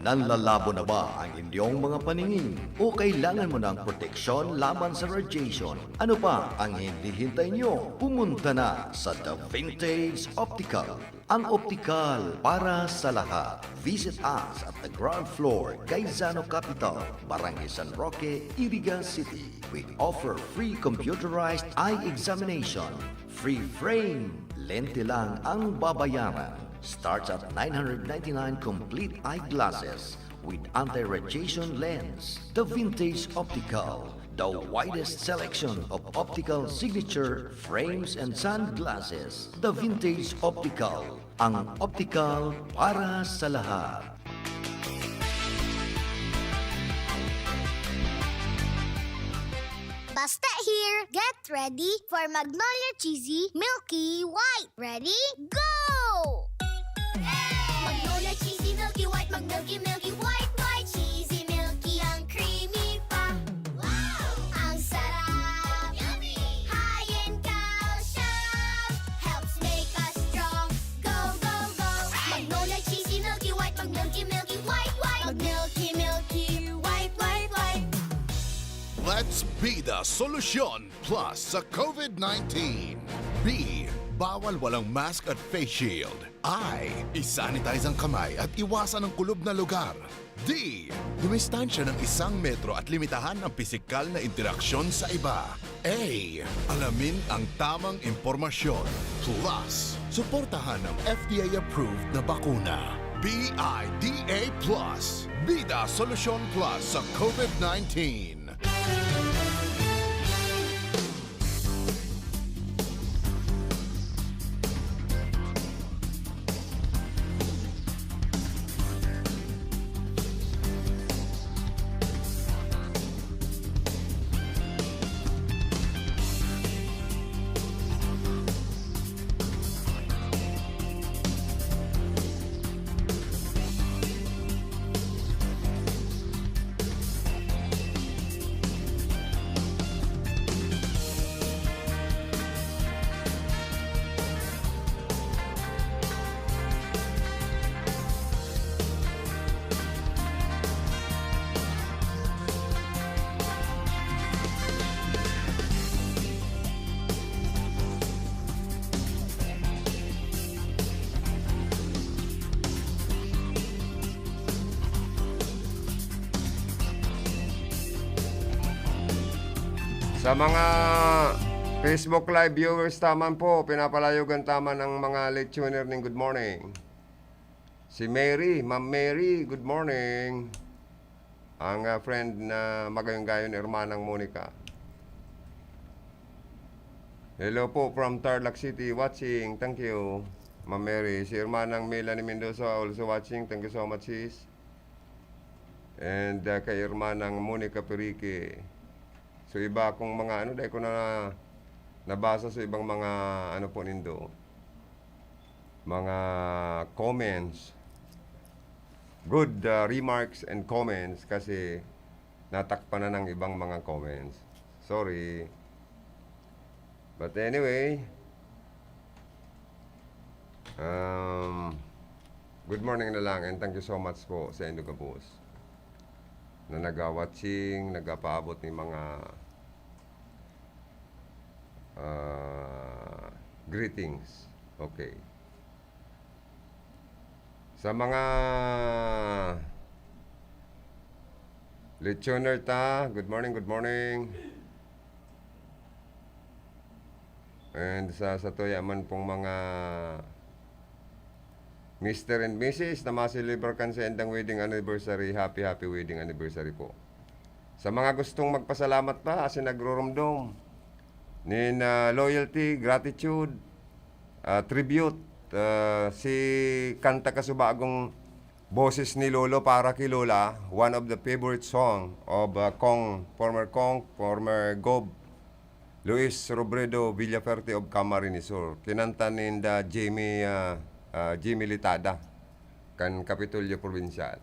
Nanlalabo na ba ang inyong mga paningin? O kailangan mo ng proteksyon laban sa radiation? Ano pa ang hinihintay nyo? Pumunta na sa The Vintage Optical. Ang optical para sa lahat. Visit us at the ground floor, Gaisano Capital, Barangay San Roque, Iriga City. We offer free computerized eye examination. Free frame. Lente lang ang babayaran. Starts at nine hundred ninety-nine complete eyeglasses with anti-radiation lens. The Vintage Optical, the widest selection of optical signature frames and sunglasses. The Vintage Optical, ang optical para sa lahat. Basta here, get ready for Magnolia Cheesy Milky White. Ready? Go! Magnolia Cheesy Milky White, mag-milky, milky, white, white, cheesy, milky, ang creamy pa. Wow! Ang sarap! Yummy! High in calcium, helps make us strong. Go, go, go! Magnolia Cheesy Milky White, mag-milky, milky, white, white, mag-milky, milky, white, white, white. Let's be the solution. Plus, sa COVID nineteen. B, bawal walang mask at face shield. I, isanitize ang kamay at iwasan ang kulob na lugar. D, dumistansya ng isang metro at limitahan ang pisikal na interaksyon sa iba. A, alamin ang tamang impormasyon. Plus, suportahan ang F D A-approved na bakuna. B I D A plus, Bida Solusyon Plus sa COVID nineteen. Sa mga Facebook Live viewers ta man po, pinapalayogan ta man ang mga late tuner ning good morning. Si Mary, Ma'am Mary, good morning. Ang, ah, friend na magayong-gayon, Hermanang Monica. Hello po from Tarlac City, watching. Thank you, Ma'am Mary. Si Hermanang Melanie Mendoza also watching. Thank you so much, sis. And, ah, kay Hermanang Monica Perique. So, iba akong mga ano, dai ko na nabasa sa ibang mga ano po nindo. Mga comments. Good, ah, remarks and comments kasi natakpan na ng ibang mga comments. Sorry. But anyway, um, good morning na lang and thank you so much po sa indo gabos na naga-watching, nagapaabot ni mga, ah, greetings. Okay. Sa mga late tuner ta, good morning, good morning. And sa, sa tuya man pong mga Mister and Missus na maselebra kan sa indang wedding anniversary, happy, happy wedding anniversary po. Sa mga gustong magpasalamat pa, asin nagrurumdom, nin, ah, loyalty, gratitude, ah, tribute, ah, si kanta kasubagong Boses ni Lolo para ki Lola, one of the favorite song of, ah, Cong, former Cong, former Gov, Luis Robredo Villafuerte of Camarines Sur. Kinanta ninda Jimmy, ah, ah, Jimmy Litada, kan Kapitolyo Probinsyal.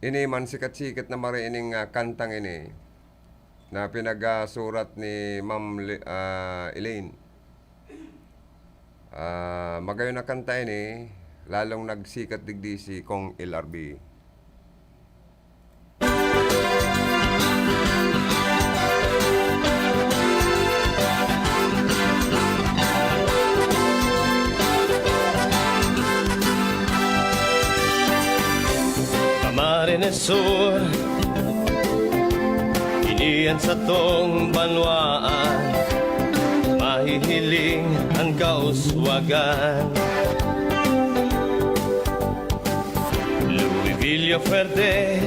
Ini man sikat-sikat na mare ining, ah, kantang ini na pinagsurat ni Ma'am Li-, ah, Elaine. Ah, magayon na kanta ini, lalong nagsikat digdi si Cong L R B. Camarines Sur, ini an satong banwaan, mahihiling an kauswagan. Louis Villafuerte,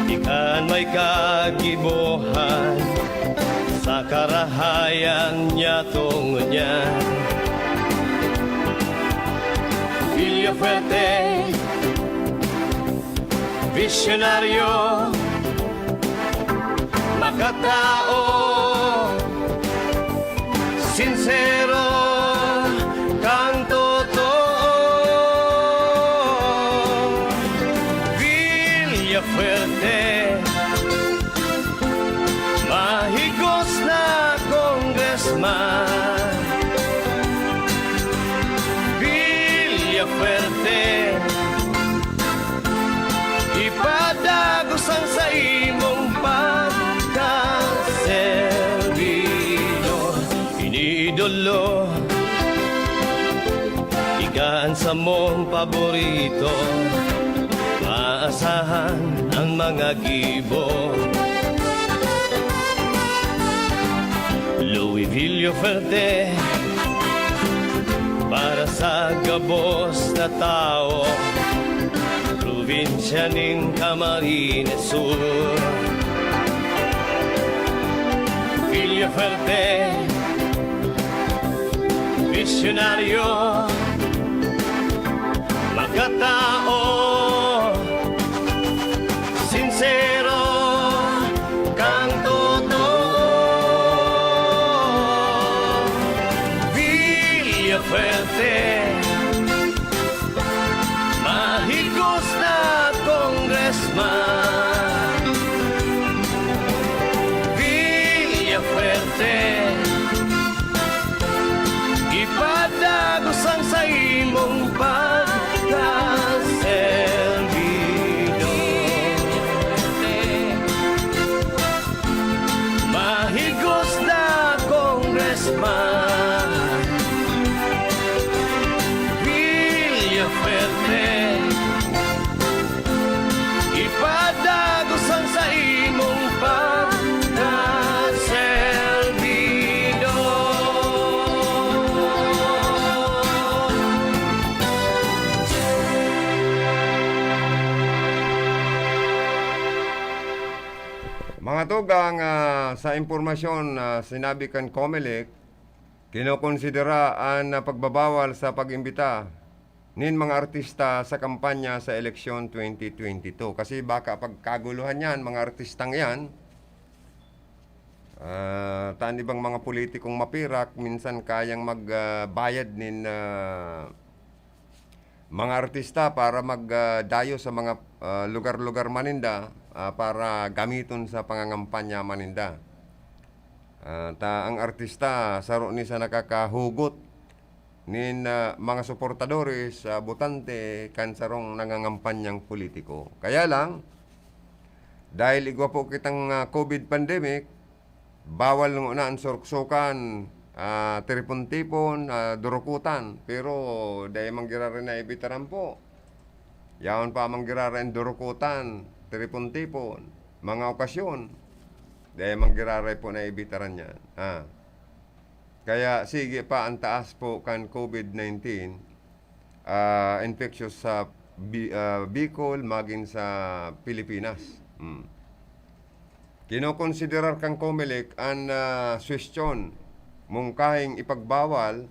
ika an may kagibohan sa karahayan nyatong ngunyan. Villafuerte, visyonaryo, makatao, sinsero, kang totoo. Villafuerte, mahigos na kongresman. Villafuerte, ipadagos ang saimong pagkaservidor. Iniidolo, ika an samong paborito, maasahan ang mga gibo. Louis Villafuerte, para sa gabos na tawo, probinsya nin Camarines Sur. Villafuerte, visyonaryo, makatao, sinsero, kang totoo. Villafuerte, mahigos na kongresman. Villafuerte, ipadagos ang saimong pagkaservidor. Mahigos na kongresman, Villafuerte, ipadagos ang saimong pagkaservidor. Mga tugang, ah, sa impormasyon na sinabi kan Comelec, kinokonsidera an, ah, pagbabawal sa pag-imbita nin mga artista sa kampanya sa eleksyon twenty twenty-two. Kasi baka pagkaguluhan yan, mga artistang yan, ah, ta an ibang mga politikong mapirak, minsan kayang mag, ah, bayad nin, ah, mga artista para mag, ah, dayo sa mga, ah, lugar-lugar man ninda, ah, para gamiton sa pangangampanya man ninda. Ah, ta ang artista, saro ni sa nakakahugot nin, ah, mga suportadores sa botante kan sarong nangangampanyang politiko. Kaya lang, dahil igwa po kitang, ah, COVID pandemic, bawal ngona an suruksokan, ah, tiripon-tipon, ah, durukutan, pero dai man giraray naibitaran po. Yaon pa man giraray an durukutan, tiripon-tipon, mga okasyon, dai man giraray po naibitaran yan. Ah. Kaya sige pa an taas po kan COVID nineteen, ah, infectious sa Bi-, ah, Bicol magin sa Pilipinas. Hmm. Kinokonsiderar kan Comelec an, ah, suhestyon mungkahing ipagbawal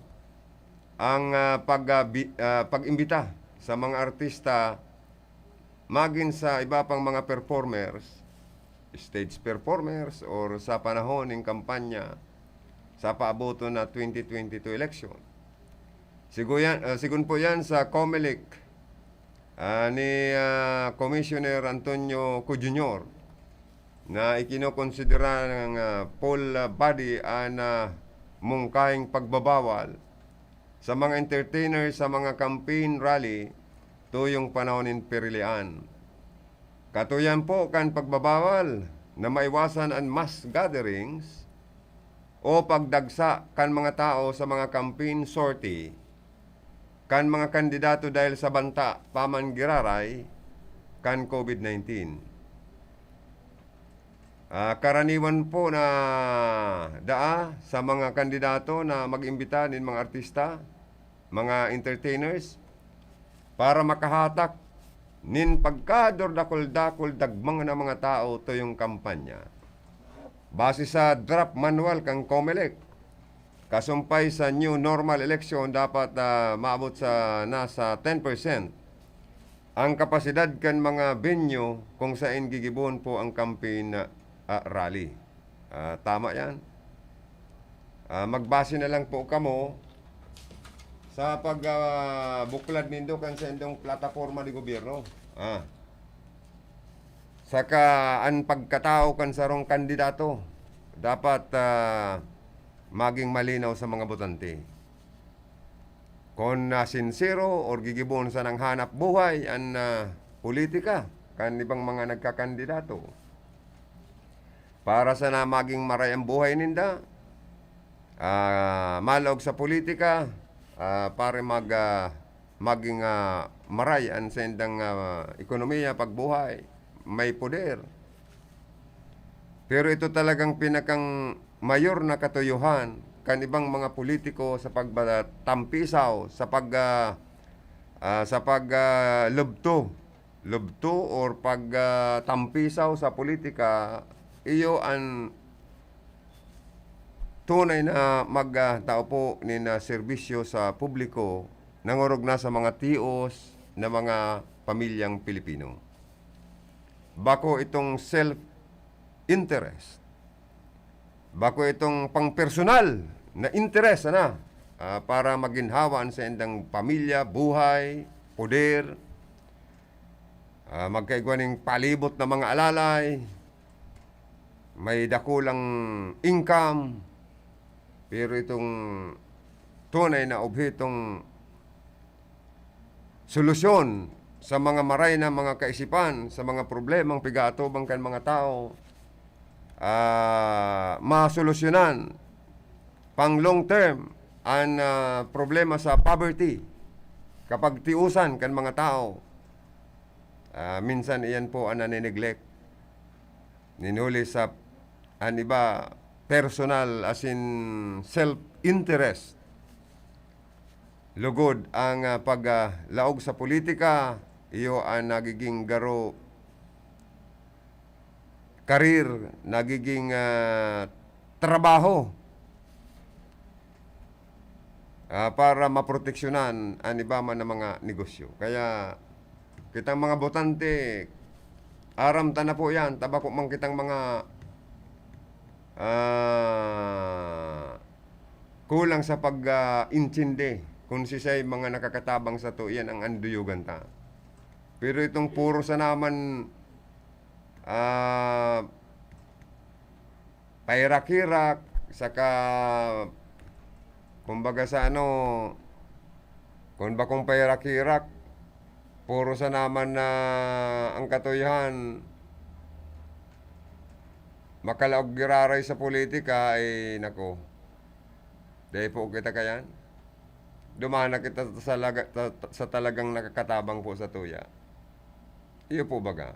ang, ah, pag, ah, bi-, ah, pag-imbita sa mga artista magin sa iba pang mga performers, stage performers, or sa panahon nin kampanya sa paaboton na twenty twenty-two election. Sigo yan, ah, sigon po yan sa Comelec, ah, ni, ah, Commissioner Antonio Co Junior, na ikinokonsidera ng, ah, full, ah, body an, ah, mungkahing pagbabawal sa mga entertainers sa mga campaign rally tuyong panahon nin pirilian. Katuyan po kan pagbabawal na maiwasan an mass gatherings o pagdagsa kan mga tao sa mga campaign sortie kan mga kandidato dahil sa banta pa man giraray kan COVID nineteen. Ah, karaniwan po na daa sa mga kandidato na mag-imbita nin mga artista, mga entertainers, para makahatak nin pagkadurdakol-dakol dagmang na mga tao tuyong kampanya. Base sa draft manual kan Comelec, kasumpay sa new normal election, dapat, ah, maabot sa nasa ten percent ang kapasidad kan mga venue kung saen gigibohon po ang campaign, ah, rally. Ah, tama yan. Ah, magbase na lang po kamo sa pag, ah, buklad nindo kan saindong plataporma de gobyerno. Ah. Saka an pagkatao kan sarong kandidato dapat, ah, maging malinaw sa mga botante. Kun, ah, sinsero or gigibohon sanang hanap buhay an, ah, politika kan ibang mga nagkakandidato, para sana maging maray an buhay ninda, ah, malaog sa politika, ah, para mag, ah, maging, ah, maray an saindang, ah, ekonomiya, pagbuhay, may poder. Pero ito talagang pinakang mayor na katuyohan kan ibang mga politiko sa pagbatampisaw, sa pag, ah, ah, sa pag, ah, lubto, lubto or pag, ah, tampisaw sa politika, iyo an tunay na mag, ah, tao po nin, ah, serbisyo sa publiko, nangorog na sa mga tios na mga pamilyang Pilipino. Bako itong self-interest. Bako itong pangpersonal na interes, ana, ah, para maginhawa an saindang pamilya, buhay, poder, ah, magkaigwa ning palibot na mga alalay, may dakulang income, pero itong tunay na obhetong solusyon sa mga maray na mga kaisipan, sa mga problemang pigaatubang kan mga tao, ah, masolusyonan pang long term an, ah, problema sa poverty, kapagtiusan kan mga tao. Ah, minsan iyan po an nane-neglect. Nin huli sa an iba, personal, as in self-interest. Lugod ang, ah, pag, ah, laog sa politika, iyo an nagiging garo, karir, nagiging, ah, trabaho, ah, para maproteksyonan an iba man na mga negosyo. Kaya, kitang mga botante, aram ta na po yan, ta bako man kitang mga, ah, kulang sa pag, ah, intindi kun sisay mga nakakatabang sato, iyan ang anduyogan ta. Pero itong puro sa naman, ah, pairak-irak, saka, kumbaga sa ano, kun bakong pairak-irak, puro sa naman na ang katuyahan, makalaog giraray sa politika, ay nako, dai po kita kayan. Duman na kita sa laga-, sa, sa talagang nakakatabang po sa tuya. Iyo po baga.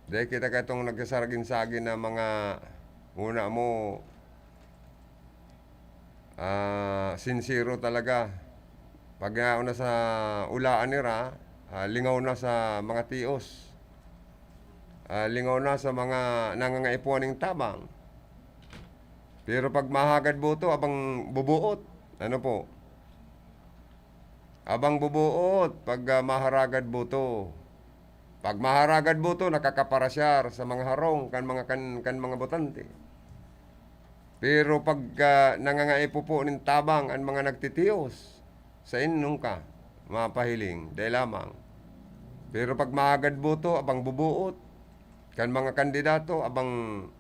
Dai kita katong nagsasaragin-sagin na mga una mo, ah, sinsero talaga. Pag yaon na sa ulaan nira, ah, lingaw na sa mga tios. Ah, lingaw na sa mga nangangaipuhan ning tabang. Pero pag mahagad boto, abang bubuot. Ano po? Abang bubuot pag, ah, maharagad boto. Pag maharagad boto, nakakaparasyar sa mga harong kan mga, kan, kan mga botante. Pero pag, ah, nangangaipo po nin tabang an mga nagtitios, sain nunka mapahiling, dai lamang. Pero pag mahagad boto, abang bubuot kan mga kandidato, abang,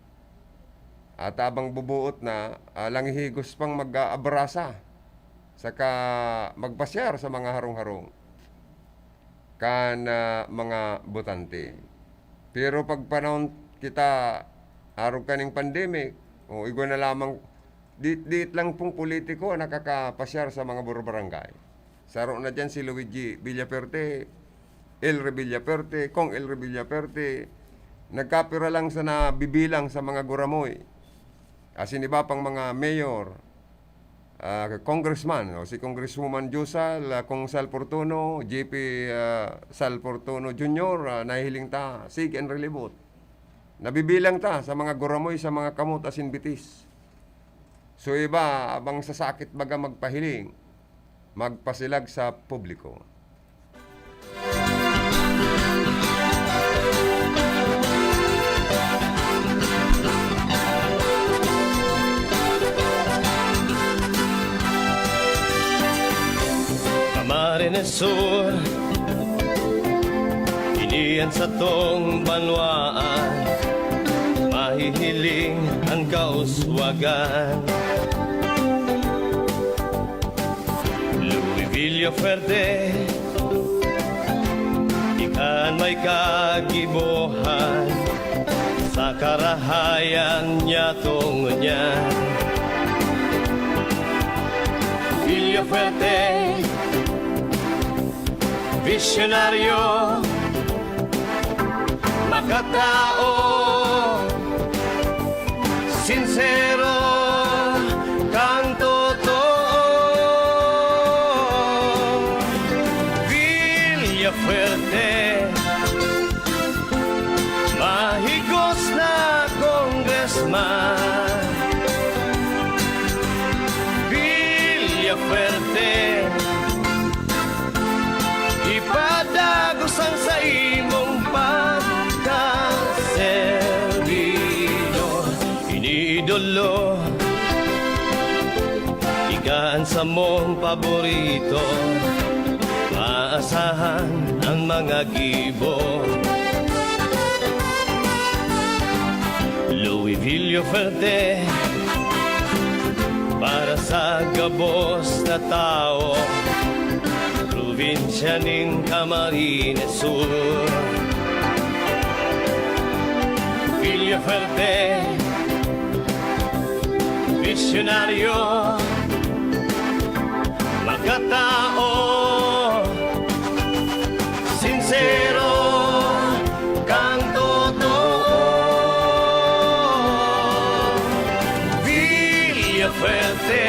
at abang bubuot na, ah, langhihigos pang mag-aabrasa saka magpasyar sa mga harong-harong kan, ah, mga botante. Pero pag panahon kita arog kaning pandemic, o igwa na lamang, di, diit lang pong politiko ang nakakapasyar sa mga buro-barangay. Saro na diyan si Luigi Villafuerte, Elry Villafuerte, Cong Elry Villafuerte. Nagkapira lang sa nabibilang sa mga guramoy. Asin iba pang mga mayor, ah, congressman, o si Congresswoman Josal, ah, Cong Sal Fortuno, J P, ah, Sal Fortuno Junior, ah, nahihiling ta, sig and relibot. Nabibilang ta sa mga guramoy, sa mga kamot asin bitis. So iba, abang sa sakit baga magpahiling, magpasilag sa publiko. Camarines Sur, ini an satong banwaan, mahihiling an kauswagan. Louis Villafuerte, ika an may kagibohan sa karahayan nyatong ngunyan. Villafuerte, visyonaryo, makatao, sinsero, kan totoo. Villafuerte, mahigos na congressman. Villafuerte, ipadagos ang saimong pagkaservidor. Iniidolo, ika an samong paborito, maasahan an mga gibo. Louis Villafuerte, para sa gabos na tawo, probinsya nin Camarines Sur. Villafuerte, visyonaryo, makatao, sinsero, kan totoo. Villafuerte,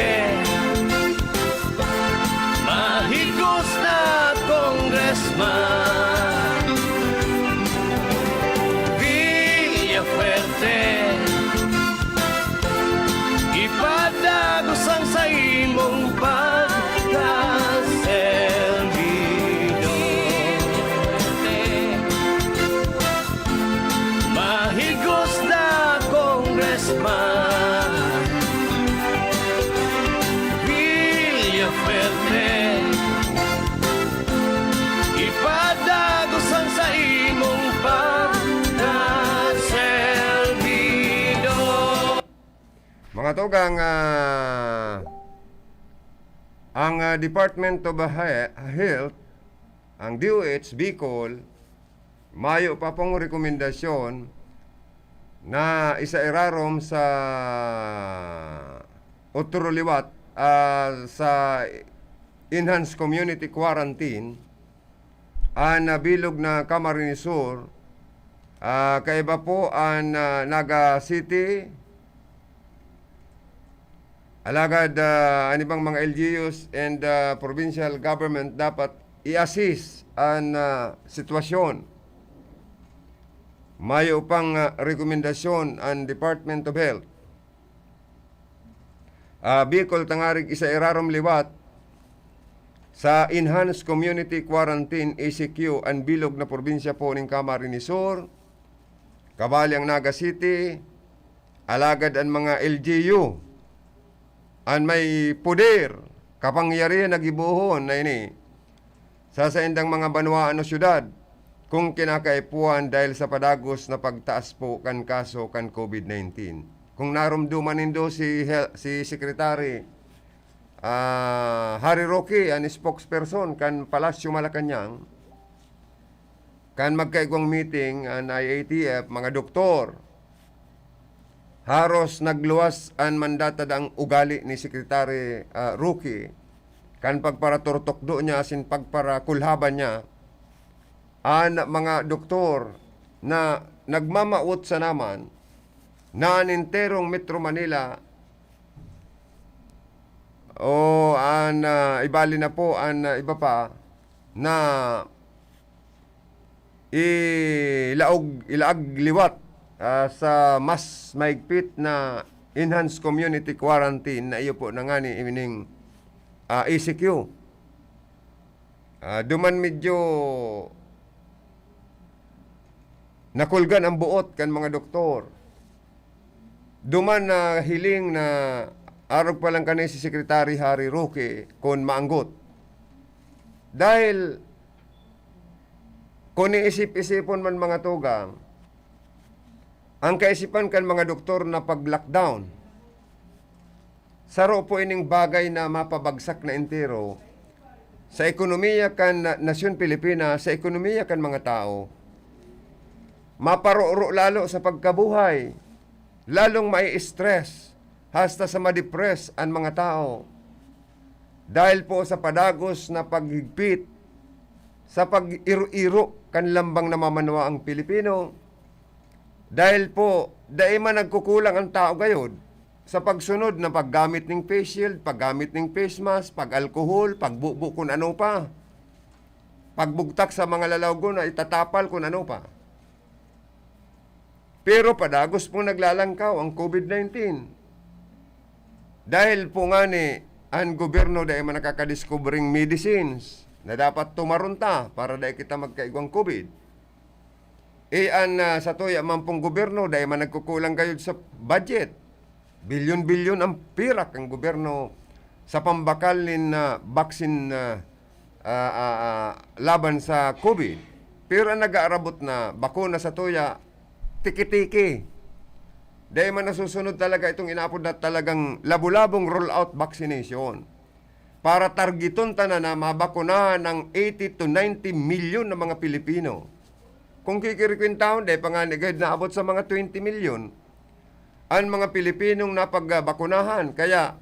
mahigos na congressman. Villafuerte, ipadagos ang saimong pagkaservidor. Mahigos na congressman, Villafuerte, ipadagos ang saimong pagkaservidor. Mga tugang, ah, ang, ah, Department of He-, Health, ang D O H Bicol, mayo pa pong rekomendasyon na isairarom sa otro liwat, ah, sa enhanced community quarantine, an, ah, bilog na Camarines Sur, ah, kaiba po an, ah, Naga City, alagad, ah, an ibang mga L G Us and, ah, provincial government dapat i-assess an, ah, sitwasyon. Mayo pang, ah, rekomendasyon an Department of Health. Ah, Bicol tangarig isa irarom liwat sa Enhanced Community Quarantine, E C Q, an bilog na probinsya po nin Camarines Sur, kabali ang Naga City, alagad an mga L G U, an may poder, kapangyarihan na gibohon na ini sa saindang mga banwaan o syudad kung kinakaipuhan dahil sa padagos na pagtaas po kan kaso kan COVID nineteen. Kung narumduman nindo si hel-, si Secretary, ah, Harry Roque, an spokesperson kan Palasyo Malacañang, kan magkaigwang meeting an I A T F, mga doktor, haros nagluwas an mandatadang ugali ni Secretary, ah, Roque, kan pagparaturtukdo niya asin pagparakulhaban niya an mga doktor na nagmamawot sana man na an enterong Metro Manila o an, ah, ibali na po an, ah, iba pa na ilaog, ilaag liwat, ah, sa mas mahigpit na enhanced community quarantine na iyo po na ngani ining, ah, E C Q. Ah, duman medyo nakulgan ang buot kan mga doktor. Duman na hiling na arog pa lang kani si Secretary Harry Roque kun maanggot. Dahil kun iisip-isipon man, mga tugang, ang kaisipan kan mga doktor na pag-lockdown, saro po ining bagay na mapabagsak na entero sa ekonomiya kan na-, nasyon Pilipinas, sa ekonomiya kan mga tao. Maparoro lalo sa pagkabuhay, lalong mai-stress, hasta sa ma-depress an mga tao. Dahil po sa padagos na paghigpit, sa pag-iro-iro kan lambang namamanwa ang Pilipino, dahil po dai man nagkukulang ang tao gayod sa pagsunod na paggamit ning face shield, paggamit ning face mask, pag-alkohol, pagbubo kun ano pa, pagbugtak sa mga lalawgon na itatapal kun ano pa. Pero padagos pong naglalangkaw ang COVID nineteen. Dahil po ngani, an gobyerno dai man nakakadiskubring medicines na dapat tumaron ta para dai kita magkaigwang COVID. E, an, ah, satuya man pong gobyerno, dai man nagkukulang gayod sa budget. Bilyon-bilyon ang pirak ang gobyerno sa pambakal nin, ah, vaccine, ah, ah, ah, ah, laban sa COVID. Pero an nag-aarabot na bakuna satuya, tiki-tiki. Dai man nasusunod talaga itong inaapod na talagang labo-labong rollout vaccination. Para targeton ta na na mabakunahan ang eighty to ninety milyon na mga Pilipino. Kung kikirikwentahon, dai pa ngani gayod naabot sa mga twenty milyon an mga Pilipinong napagbakunahan. Kaya,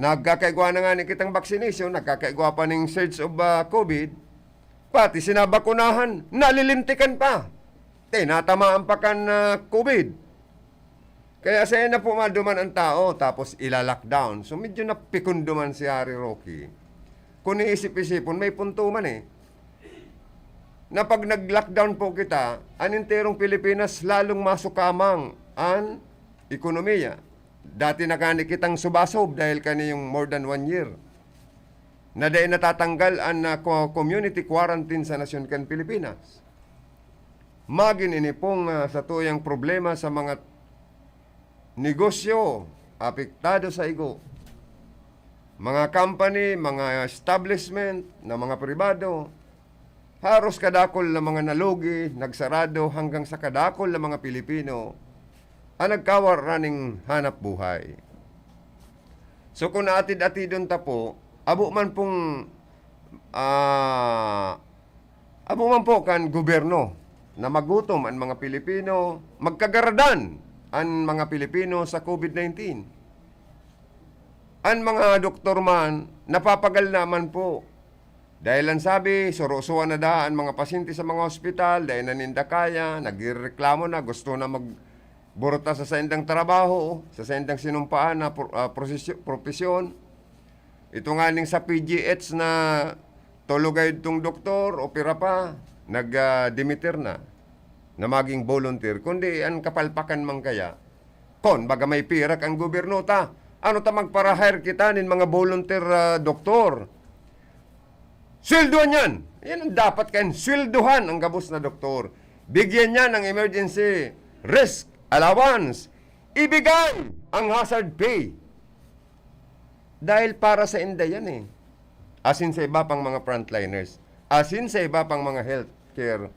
nagkakaigwa na ngani kitang vaccination, nagkakaigwa pa ning surge of, ah, COVID, pati sinabakunahan, nalilintikan pa. Tinatamaan pa kan, ah, COVID. Kaya saen na po maduman ang tao, tapos ila-lockdown. So, medyo napikon duman si Harry Roque. Kung iisip-isipon, may punto man eh. Na pag nag-lockdown po kita, an enterong Pilipinas lalong masukamang an ekonomiya. Dati na kani kitang subasob dahil kani yung more than one year na dai natatanggal an, ah, co-, community quarantine sa nasyon kan Pilipinas. Magin ini pong, ah, satuyang problema sa mga negosyo apektado sa igo. Mga company, mga establishment na mga pribado, haros kadakul na mga nalugi, nagsarado hanggang sa kadakul na mga Pilipino ang nagkawara ning hanap buhay. So, kung naatid-atidon ta po, abo man pong, ah, abo man po kan gobyerno na magutom an mga Pilipino, magkagaradan an mga Pilipino sa COVID nineteen. An mga doktor man, napapagal naman po. Dahil ang sabi, surusuan na daa an mga pasyente sa mga ospital, dai na ninda kaya, nagrereklamo na, gusto na magburuta sa saindang trabaho, sa saindang sinumpaan na pro-, ah, prosesyo-, propesyon. Ito nga ning sa P G H na tolo gayod tong doktor, opera pa, nag, ah, demeter na. na maging volunteer, kundi an kapalpakan man kaya, kun baga may pirak ang gobyerno ta, ano ta magpara-hire kita nin mga volunteer, ah, doktor? Sweldohan yan! Yan ang dapat kan sweldohan ang gabos na doktor. Bigyan niya ng emergency risk allowance. Ibigay ang hazard pay. Dahil para sa inda yan eh. Asin sa iba pang mga frontliners. Asin sa iba pang mga healthcare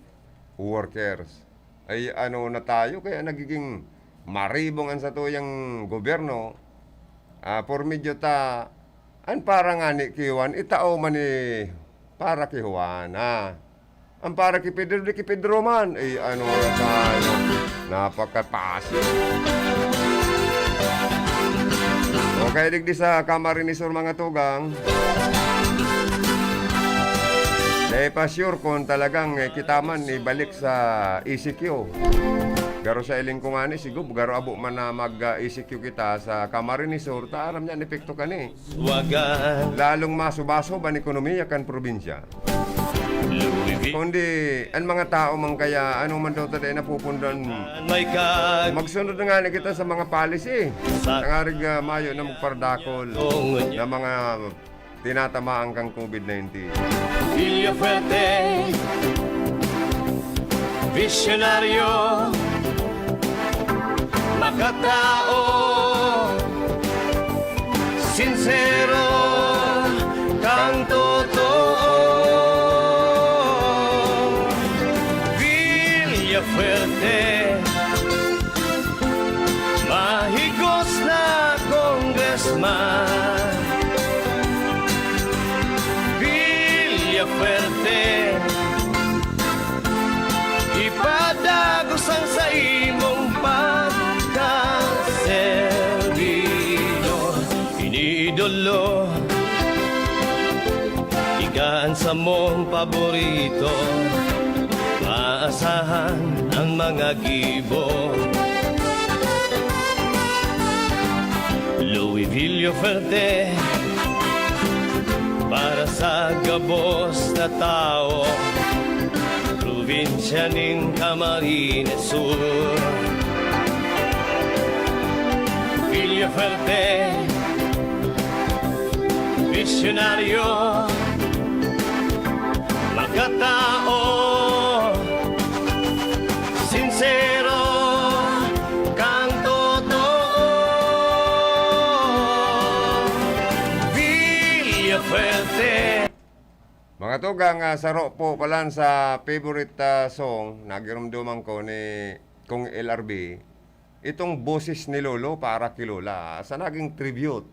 workers. Ay ano na tayo, kaya nagiging maribong ang satuyang gobyerno. Ah, por medyo ta, an para ngani ki Juan, itao man ni para ki Juan, ah. An para ki Pedro, di ki Pedro man. Eh, ano na tayo? Napakapasi. Okay, digdi sa Camarines Sur, mga tugang. Dai pa sure kung talagang, eh, kita man ibalik sa E C Q. Garo sa iling ko ngani, siguro, garo abo man na mag, ah, E C Q kita sa Camarines Sur, ta aram niya an epekto kani. Wagan. Lalong masubasob an ekonomiya kan probinsya. Louis V. Kundi, an mga tao man kaya, ano man daw ta dai napupundan. May kag- Magsunod na ngani kita sa mga policy. Sa- Tangarig, ah, mayo na magparadakol Tungon niya. Na mga tinatamaan kang COVID nineteen. Villafuerte, visionaryo, makatao, sinsero, kang totoo. Villafuerte, mahigos na congressman. Villafuerte, ipadagos ang saimong pagkaservidor. Iniidolo, ika an samong paborito. Maasahan ang mga gibo. Louis Villafuerte, para sa gabos na tawo, probinsya nin Camarines Sur. Villafuerte, visionaryo, makatao, sinsero, kang totoo. Villafuerte. Mga tugang, ah, saro po palan sa favorite, ah, song na giromdoman ko ni Kong L R B, itong Boses ni Lolo para ki Lola, sa naging tribute,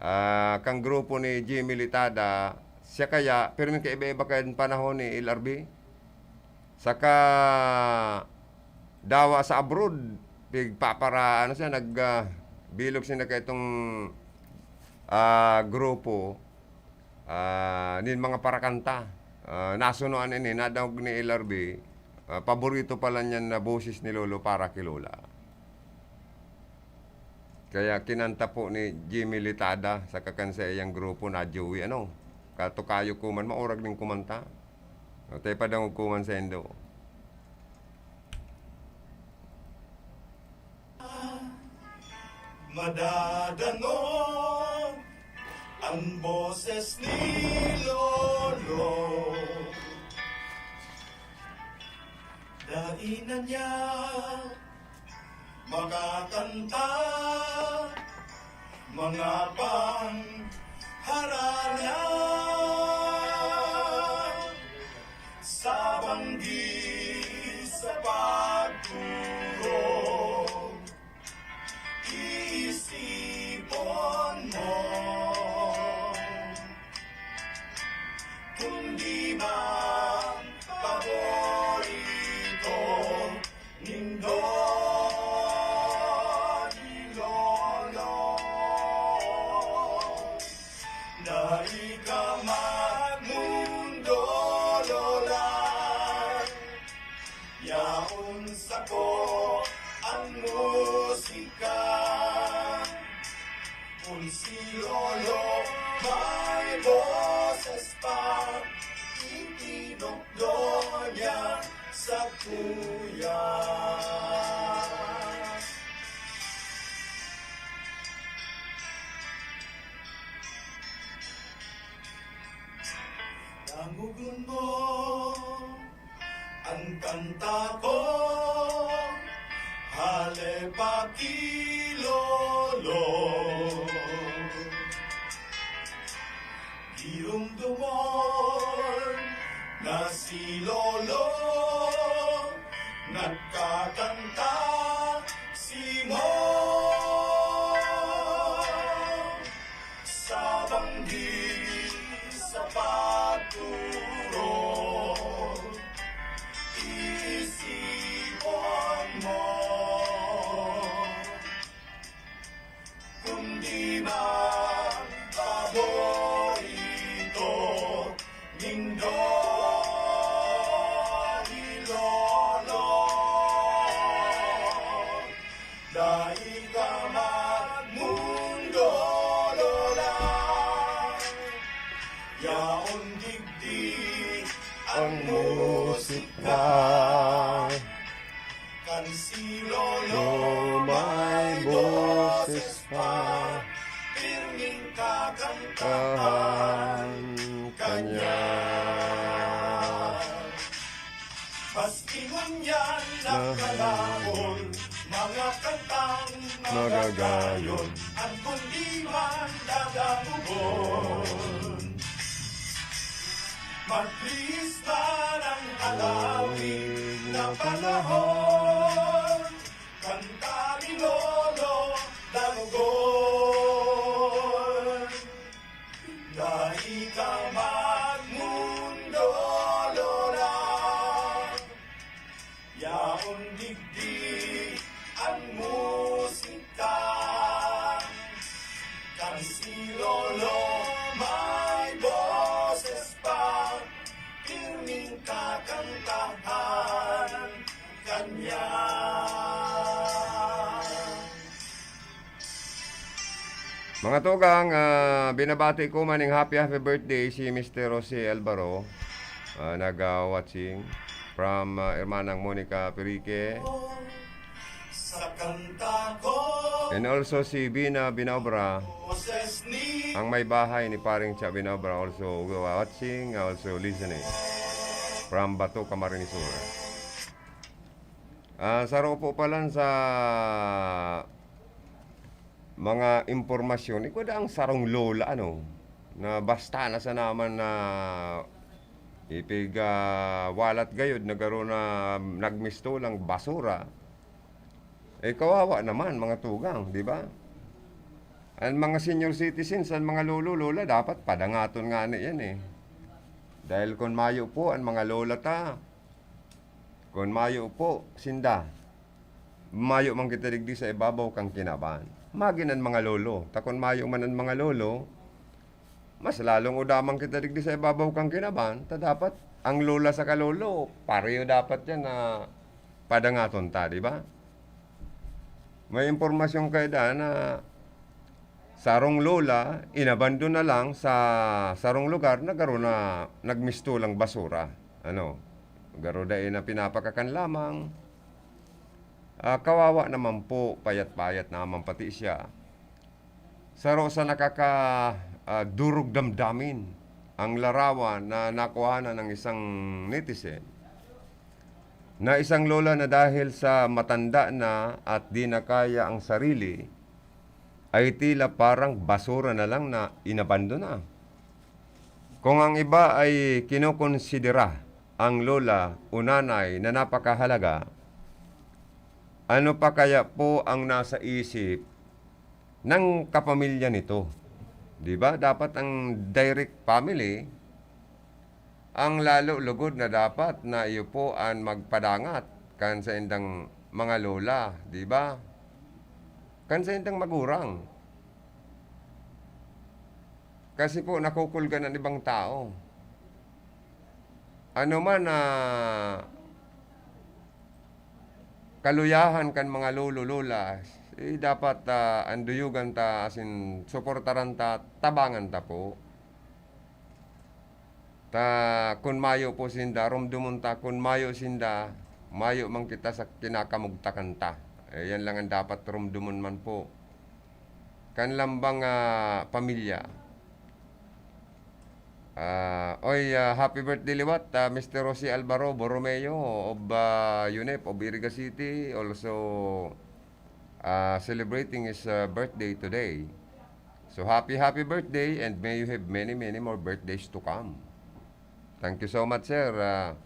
ah, kan grupo ni Jimmy Litada. Siya kaya, pirming kaiba-iba kan panahon ni L R B. Saka, dawa sa abroad, pigpapara-, ano siya, nag, ah, bilog siya na kaitong, ah, grupo, ah, nin mga parakanta. Ah, nasunoan ini, nadangog ni L R B, ah, paborito pala niyan na boses ni Lolo para ki Lola. Kaya kinanta po ni Jimmy Litada saka kan saiyang grupo na Joey, ano, katukayo ko man, maurag nin kumanta. O, tayo padangog ko man saindo. Madadangog an boses ni Lolo. Dai na niya makakanta mga pangharalan sa banggi, sa pagturog. Iisipon mo, kundi bang paborito nindo ni Lolo? Dai ka magmundo, Lola. Yaon sako an musika. Kun si Lolo may boses pa, itinukdo niya Sakuya. Dangogon mo an kanta ko, hale pa ki Lolo. Giromdomon na si Lolo nagkakanta simo sa banggi, sa pagturo, isipon mo. Kundi man paborito nindo ni Lolo. Dai ka magmundo, Lola. Yaon digdi ang musika. Kan si Lolo may boses pa, pirming kakantahan kanya. Maski ngunyan nakalaon, mga kantang magagayon, an kundi man dadamugon. Maglihis man ang alawig na panahon, kanta ni Lolo Danugon. Dai ka magmundo, Lola. Yaon digdi an musika. Kan si Lolo may boses pa, pirming kakantahan kanya. Mga tugang, ah, binabati ko man ning happy, happy birthday si Mister Jose Alvaro, ah, nag, ah, watching from, ah, Hermanang Monica Perique. Sa kanta ko, and also si Bina Binaobra, boses ni ang may bahay ni Paring Cha Binaobra, also watching, also listening from Bato, Camarines Sur. Ah, saro po palan sa mga impormasyon, igwa da ang sarong lola, ano, na basta na sana man na ipig, ah, walat gayod na garo na nagmisto lang basura. Eh, kawawa naman, mga tugang, di ba? Ang mga senior citizens, ang mga lolo, lola, dapat padangaton ngani yan, eh. Dahil kun mayo po ang mga lola ta, kun mayo po sinda, mayo man kita digdi sa ibabaw kan kinaban. Magin an mga lolo. Ta kun mayo man an mga lolo, mas lalong udaman kita digdi sa ibabaw kan kinaban. Ta dapat ang lola saka lolo, pareho dapat yan na padangaton ta, di ba? May impormasyon kayo da na sarong lola, inabandon na lang sa sarong lugar na garo na nagmisto lang basura. Ano, garo dai na pinapakakan lamang. Ah, kawawa naman po, payat-payat naman pati siya. Saro sa nakaka, ah, durog damdamin ang larawan na nakuhanan ng isang netizen na isang lola na dahil sa matanda na at di na kaya ang sarili, ay tila parang basura na lang na inabandona. Kung ang iba ay kinokonsidera ang lola o nanay na napakahalaga, ano pa kaya po ang nasa isip ng kapamilya nito? Di ba? Dapat ang direct family ang lalo lugod na dapat na iyo po an magpadangat kan saindang mga lola, di ba? Kan saindang magurang. Kasi po, nakukulgan an ibang tao. Ano man na kaluyahan kan mga lolo, lola, eh, dapat, ah, anduyugan ta, asin suportaran ta, tabangan ta po. Ta kun mayo po sinda, rumdomon ta, kun mayo sinda, mayo man kita sa kinakamugtakan ta. Eh, yan lang ang dapat rumdomon man po kan lambang, ah, pamilya. Ah, oy, ah, happy birthday liwat, ah, Mister Rosie Alvaro Borromeo of, ah, UNEP of Iriga City, also, ah, celebrating his, ah, birthday today. So, happy, happy birthday and may you have many, many more birthdays to come. Thank you so much, sir. Ah,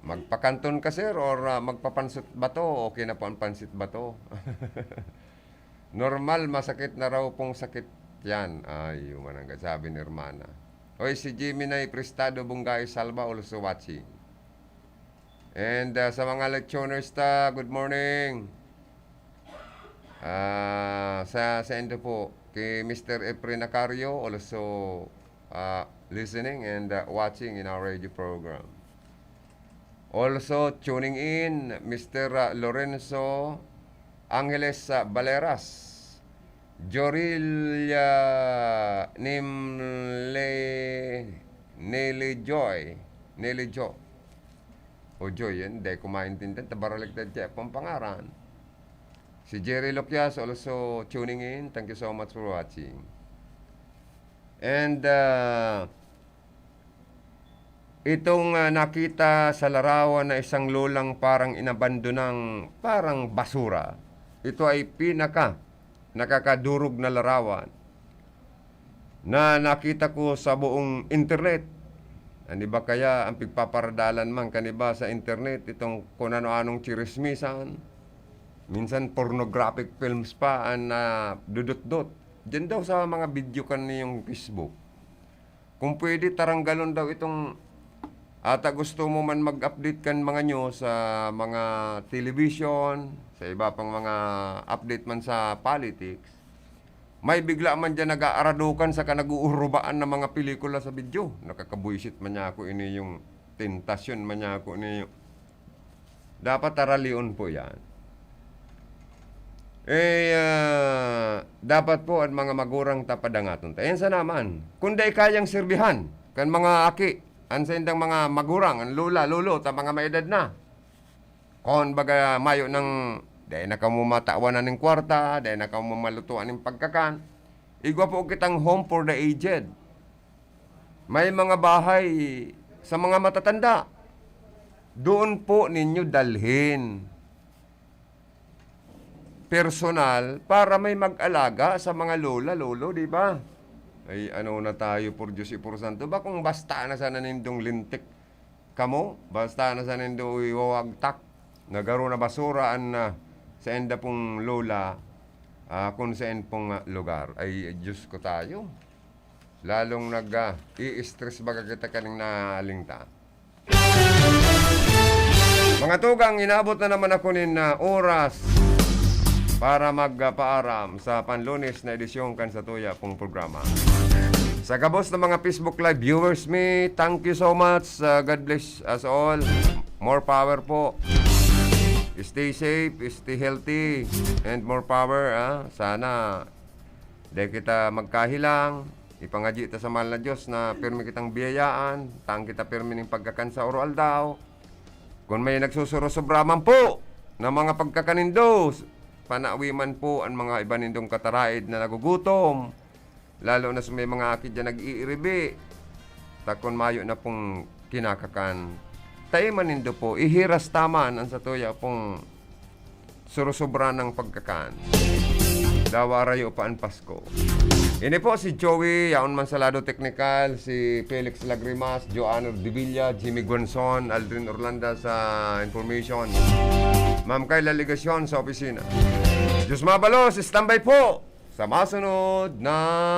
magpakanton ka, sir, or, ah, magpapansit bato? Okay na po ang pansit bato. Normal, masakit na raw pong sakit yan. Ay, yun man ang sabi ni hermana. Oy, si Jimmy na Prestado Bungay Salva also watching. And, ah, sa mga listeners ta, good morning. Ah, sa, sa indo po, kay Mister Efren Acario, also, ah, listening and, ah, watching in our radio program. Also tuning in, Mister, ah, Lorenzo Angeles, ah, Baleras. Jorilia Nimle-, Nele Joy. Nele Jo. O Joy, yan. Di ko maintindihan. Tabaraliktad kaya pong pangaran. Si Jerry Loquias also tuning in. Thank you so much for watching. And, ah, itong, ah, nakita sa larawan na isang lolang parang inabandonang, parang basura. Ito ay pinaka nakakadurog na larawan na nakita ko sa buong internet. Ano ba kaya ang pigpaparadalan man kan iba sa internet, itong kung ano-anong chirismisan, minsan pornographic films pa ang nadudutdot. Diyan daw sa mga video kan niyong Facebook. Kung pwede, taranggalon daw itong, ata gusto mo man mag-update kan mga news sa mga television, sa iba pang mga update man sa politics, may bigla man diyan nag-aaradukan saka nag-uurubaan na mga pelikula sa video. Nakakabuisit man niya ako ini yung tentasyon man niya ako ini. Dapat aralion po yan. Eh, ah, dapat po ang mga magurang ta padangaton ta. Yan sana man. Kung dai kayang sirbihan kan mga aki, an saindang mga magurang, an lola, lolo, ta mga maedad na. Kun baga mayo nang dai na kamo matawan ning kwarta, dai na kamo malutuan ning pagkakan, igwa po kitang home for the aged. May mga bahay sa mga matatanda. Doon po ninyo dalhin personal para may mag-alaga sa mga lola, lolo, di ba? Ay, ano na tayo, por Diyos y por Santo. Ba kung basta na sana nindong lintik kamo, basta na sana nindo iwawagtak na garo na basura an, ah, sainda pong lola, ah, kung sain pong, ah, lugar. Ay, Diyos ko tayo. Lalong nag, ah, i-stress baga kita kaning naaling ta. Mga tugang, inabot na naman ako nin, ah, oras para magpaaram sa Panlunes na edisyon kan satuya pong programa. Sa gabos na mga Facebook Live viewers mi, thank you so much. Ah, God bless us all. More power po. Stay safe, stay healthy, and more power, ah. Sana dai kita magkahilang. Ipangadyi ta sa mahal na Diyos na pirmi kitang biyayaan, taang kita pirmi ning pagkakan sa oro-aldaw. Kun may nagsusurosobra man po na mga pagkakan nindo, panawi man po an mga iba nindong kataraed na nagugutom, lalo na sa may mga aki diyan nag-iiribi. Ta kun mayo na pong kinakakan, taiman nindo po, ihiras ta man an satuya pong surosobra nang pagkakan. Dawa rayo pa an Pasko. Ini po si Joey, yaon man sa lado teknikal, si Felix Lagrimas, Joanne Ordivilla, Jimmy Guanzon, Aldrin Orlanda sa information. Ma'am Kayla Legacion sa opisina. Diyos mabalos, standby po sa masunod na